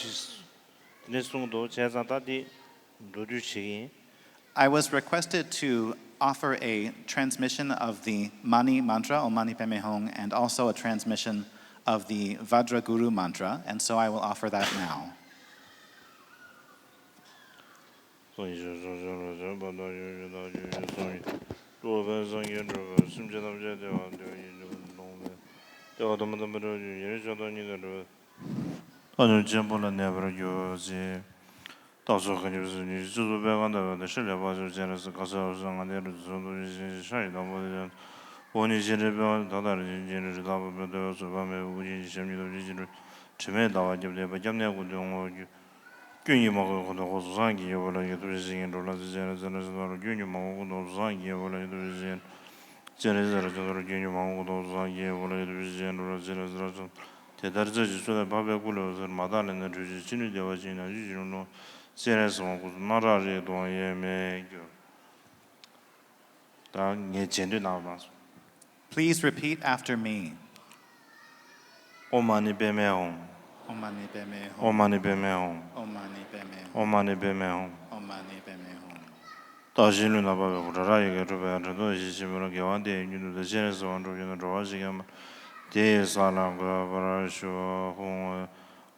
བྱེད། དེ་ནས་གསུངས་འདུག་བྱས་ཙང་ད་དེ་འགྲོ་དུས་བྱེད་ཀྱི་ཡིན། I was requested to offer a transmission of the Mani mantra, Om Mani Padme Hum, and also a transmission of the Vajraguru mantra, and so I will offer that now. ཨ་ནུ་ཆེན་པོ་ལ་གནས་པར་གྱུར་ཅིག་རྟགས་བཅུ་གང་ཉིད་ཟེར་ནི་སྤྱི་གཙུག་པད་དཀར་ནག་པོ་དང་ཧྲཱིཿལས་པ་བྱུང་བའི་སྤྱན་རས་གཟིགས་དཀར་གསལ་འོད་ཟེར་ལྔ་ལྡན་རིགས་སུ་འཛིན་ཏོ་ཅན་ཤཱཀྱའི་ཕྲེང་བ་དེ་ཡང་། འོག་མིན་སྤྱན་རས་གཟིགས་དཔལ་དབང་ཐང་ལྟར་བརྗིད་ཅིང་རིག་པ་མེད་པ་སྟོང་པ་ཉིད་ཀྱི་ཞབས་ཀྱི་སྟོབས་ཀྱིས་སྤྱན་རས་གཟིགས་དྲི་མེད་ཟླ་བ་རྒྱབ་བརྟན་པ་སྐྱབས་གནས་སྐུ་མདུན་དངོས་ཀྱི་སྐྱོན་གྱིས་མ་གོས་ཁོ་ཐོག་ཁོ་གཟུགས་བཟང་གིས་ཡོད་པ་ལ་ཡིད་ཐུབ་ཞིང་འགྲོ་ལ་ཚེ་སྤྱན་རས་གཟིགས་ལ་སོགས་པ་སྐྱོན་གྱིས་མ་གོས་ཁོ་ཐོག་གཟུགས་བཟང་གིས་ཡོད་པ་ལ་ཡིད་ཐུབ་ཞིང་། སྤྱན་རས་གཟིགས་ལ་སོགས་པ་སྐྱོན་གྱིས་མ་གོས་ཁོ་ཐོག་གཟུགས་བཟང་གིས་ཡོད་པ་ལ་ཡིད་ཐུབ་ཞིང་འགྲོ་ལ་ཚེ་སྤྱན་རས་གཟིགས་ལ་སོགས་པ། དེ་ལྟར་ཚེ་གཅིག་གསོལ་ལས་འཕགས་པའི་སྐུ་ལས་འོད་ཟེར་མ་དག་ལས་ནི་འཕྲོས་ཤིང་། ཕྱི་སྣོད་བདེ་བ་ཅན་ནམ་མཁའི་ལྷོ་ནས་སྤྱན་རས་གཟིགས་དབང་བསྐུར་སྣང་གྲགས་རིས་གཏོང་ཡས་མས་གྱུར། ད་ངས་རྗེས་ཟློས་གནང་བ་མ་སོང་། Please repeat after me. ཨོཾ་མ་ཎི་པདྨེ་ཧཱུྃ། ཨོཾ་མ་ཎི་པདྨེ་ཧཱུྃ། ཨོཾ་མ་ཎི་པདྨེ་ཧཱུྃ། ཨོཾ་མ་ཎི་པདྨེ་ཧཱུྃ། ཨོཾ་མ་ཎི་པདྨེ་ཧཱུྃ། བརྟགས་ཤིང་ལུས་ལ་ཕབ་པའི་གོ་ཁྲབ་རབ་ཡོད་ཀྱིས་གྲུབ་པའི་དྲན་རྟོག་ཡེ་ཤེས་ཆེན་པོ་ལ་དགེ་བ་འདི་ཡི་སྙིང་པོ་དང་སྤྱན་རས་གཟིགས་དབང་འགྲུབ་ཀྱི་ན་འགྲོ་བ་ཞིག་ཡང་མ་དེ་ཡི་ས་ལ་འགོད་པར་ཞུ། ཧཱུྃ།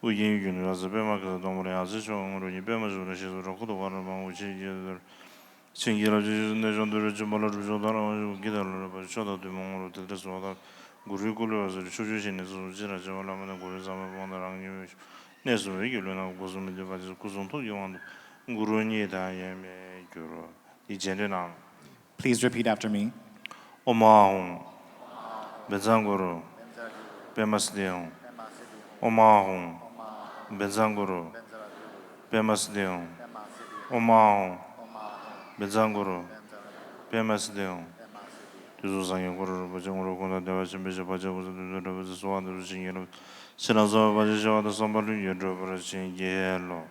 ཨོ་རྒྱན་ཡུལ་གྱི་ནུབ་ར་ས་པདྨ་གེ་སར་སྡོང་པོ་ལ་ཡང་རྩེ་མཆོག་དངོས་གྲུབ་ཀྱི་པདྨ་བཞུགས་ལ་ཞེས་སུ་གྲགས། ཁུ་ཏོ་ཁ་ར་མང་པོ་ཆེ་ཡོད་དོ། བྱིན་གྱིས་བརླབ་ཕྱིར་གནས་མཆོག་འདུལ་བའི་བྱིན་པ་ལ་སྒྲུབ་མཆོག་དང་རང་བཞིན་གྱི་དང་ལ་ལ་པ་མཆོག་དང་བདུད་མོ་དངོས་གྲུབ་དེ་ལྟར་གསོལ་བ་དང་། གུ་རུའི་སྐུ་ལུས་པ་སོགས་ཀྱི་ཕྱོགས་བཅུའི་ཞིང་ནས་ཚོགས་སུ་ཅི་རང་བྱེད་པ་བླ་མ་དང་གུ་རུའི་ཚང་མའི་དབང་དང་རང་ཉིད་མོས་གནས་སུ་བོད་ཀྱི་ལུས་ནང་སྒོ་གསུམ་མི་མཐུན་པ་ཅི་སྐུ་གསུང་ཐུགས་ཀྱི་དབང་དུ་གུ་རུ་གཉིས་དང་ཡས་མས་གྱུར། དེའི་རྗེས་ཟློས་གནང་། Please repeat after me. ཨོཾ་ཨཱཿཧཱུྃ། བཛྲ་གུ་རུ། པདྨ་སིདྡྷི་ཧཱུྃ། ཨོཾ་ཨཱཿཧཱུྃ། བཛྲ་གུ་རུ། པདྨ་སིདྡྷི་ཧཱུྃ། ཨོཾ་ཨཱཿཧཱུྃ། བཛྲ་གུ་རུ། པདྨ་སིདྡྷི་ཧཱུྃ། དུས་གསུམ་སངས་རྒྱས་གུ་རུ་རིན་པོ་ཆེ་དངོས་གྲུབ་ཀུན་བདག་བདེ་བ་ཆེན་པོའི་ཞབས་པད་བརྒྱ་འབུམ་དུ་འདུས་པའི་གྲུབ་པའི་གསོལ་བ་འདེབས་སོ། བྱིན་གྱིས་རློབས། ཕྱི་ནང་གསང་བའི་བར་ཆད་ཞི་བ་དང་། བསམ་པ་ལྷུན་གྱིས་གྲུབ་པར་བྱིན་གྱིས་རློབས།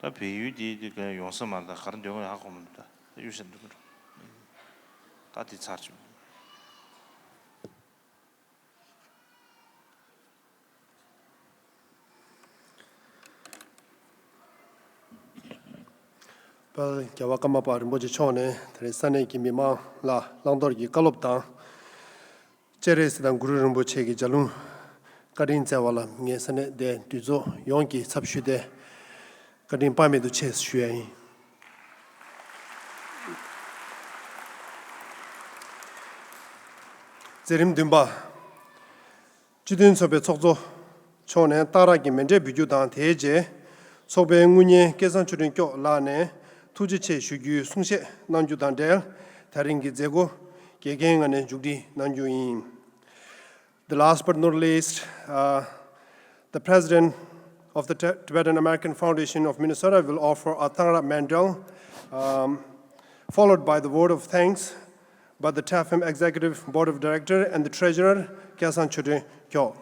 ད་བལ་ཡུལ་འདི་འདི་ག་ཡོང་ས་མ་རེད། ད་ག་རེ་འདོད་ག་ཡག་གོ་མི་འདུག་ད་གཡུ་ཞིག་འདུག་གི་འགྲོ། ད་འདི་ཚར་བྱུང་། དཔལ་རྒྱལ་བ་ཀརྨ་པ་རིན་པོ་ཆེ་མཆོག་ནས་དེ་རིང་ས་གནས་ཀྱི་མི་མང་ལ་བླང་དོར་གྱི་བཀའ་སློབ་དང་། སྤྱན་རས་གཟིགས་དང་གུ་རུ་རིན་པོ་ཆེ་གི་ལྗགས་ལུང་བཀའ་དྲིན་སྩལ་བ་ལ་ངས་ས་གནས་དེ་འདུས་ཚོགས་ཡོངས་ཀྱི་ཚབ་ཞུས་ཏེ་བཀའ་དྲིན་དཔག་མེད་དུ་ཆེ་ཞུ་ཡ་ཡིན། མཛད་རིམ་བདུན་པ། སྤྱི་མཐུན་ཚོགས་པའི་ཚོགས་གཙོ་མཆོག་ནས་གཏང་རག་གི་མཎྜལ་འབུལ་རྒྱུ་དང་། དེའི་རྗེས་ཚོགས་པའི་དངུལ་གཉེར་སྐལ་བཟང་ཆོས་སྒྲོན་སྐྱོགས་ལགས་ནས་ཐུགས་རྗེ་ཆེ་ཞུ་རྒྱུའི་གསུང་བཤད་གནང་རྒྱུ་དང་འབྲེལ། ད་རིང་གི་མཛད་སྒོ་དགེ་རྒན་ལྔ་ནས་མཇུག་སྒྲིལ་གནང་རྒྱུ་ཡིན། The last but not least, uh, the president of the Ti- Tibetan American Foundation of Minnesota will offer a Tangrak Mandal, um, followed by the word of thanks by the TAFM Executive Board of Director and the Treasurer, Kyasang Chote Kyo.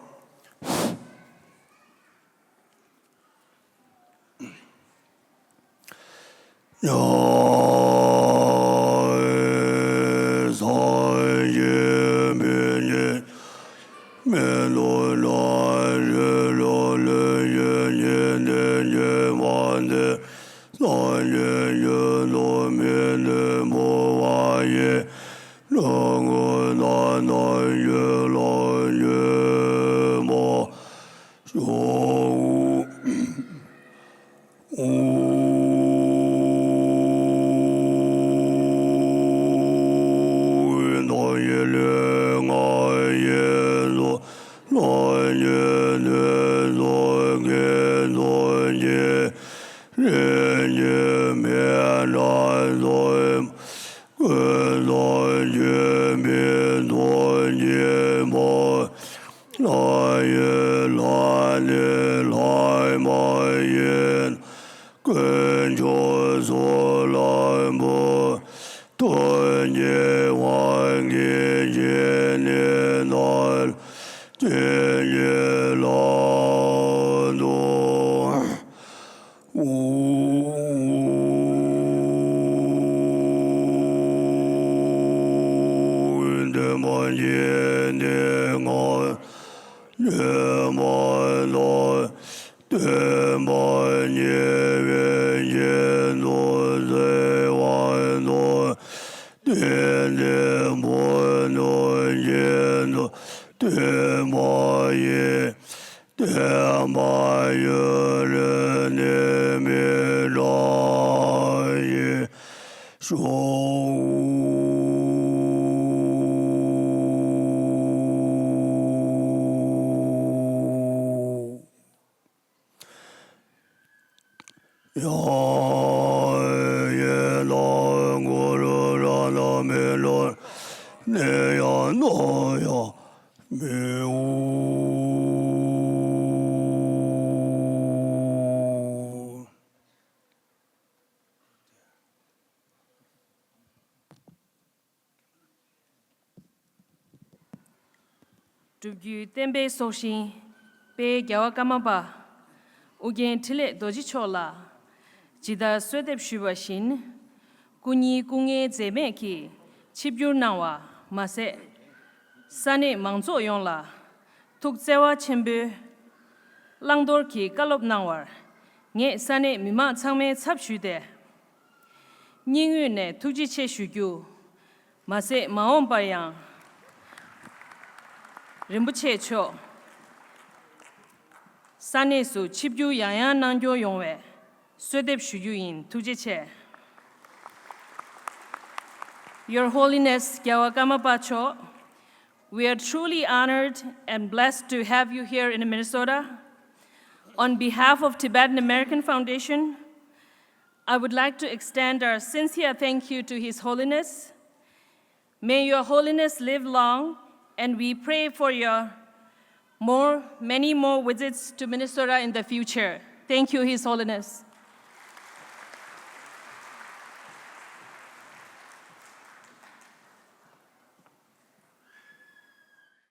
པོ། ཐུགས་རྗེ་དབང་གིས་བྱས་ནས་ནར་སྐྱེས་ཀྱི་ལག་ཏུ། འདོན་པ་བྱས་ནས་ང་ཉོན་མ་ལ། སྟོན་པ་ཉེ་བའི་རྒྱན་དུ་གསལ་བ་དང་། བསྟན་འཛིན་ཕུ་ནུའི་རྒྱན་དུ་སྟོན་པ་ཡི། བསྟན་པ་ཡུན་རིང་གནས་མི་འདྲ་ཞིག་ཤོག། ཡང་ཡེ་ན་གུ་རུ་ར་ན་མི་ལོ་ནེ་ཡ་ནོ་ཡ་མི་འུ། སྒྲུབ་བརྒྱུད་བསྟན་པའི་སྲོག་ཤིང་དཔལ་རྒྱལ་བ་ཀརྨ་པ་ཨོ་རྒྱན་འཕྲིན་ལས་རྡོ་རྗེ་མཆོག་ལ་ཇི་ལྟར་གསོལ་འདེབས་ཞུས་པ་བཞིན། སྐུ་ཉིད་སྐུ་ངལ་འཛེམས་མེད་ཀྱིས་ཆིབས་བསྒྱུར་གནང་བ་མ་ཟད། ས་གནས་མང་ཚོགས་ཡོངས་ལ་ཐུགས་བརྩེ་བ་ཆེན་པོས་བླང་དོར་གྱི་བཀའ་སློབ་གནང་བར་ངས་ས་གནས་མི་མང་ཚང་མའི་ཚབ་ཞུས་ཏེ། སྙིང་དབུས་ནས་ཐུགས་རྗེ་ཆེ་ཞུ་རྒྱུ་མ་ཟད། མ་འོངས་པར་ཡང་རིན་པོ་ཆེ་མཆོག་ས་གནས་སུ་ཆིབས་བསྒྱུར་ཡང་ཡང་གནང་སྐྱོང་ཡོང་བའི་གསོལ་འདེབས་ཞུ་རྒྱུ་ཡིན། ཐུགས་རྗེ་ཆེ། Your Holiness རྒྱལ་བ་ཀརྨ་པ་མཆོག, we are truly honored and blessed to have you here in Minnesota. On behalf of Tibetan American Foundation, I would like to extend our sincere thank you to His Holiness. May Your Holiness live long, and we pray for your more, many more visits to Minnesota in the future. Thank you, His Holiness.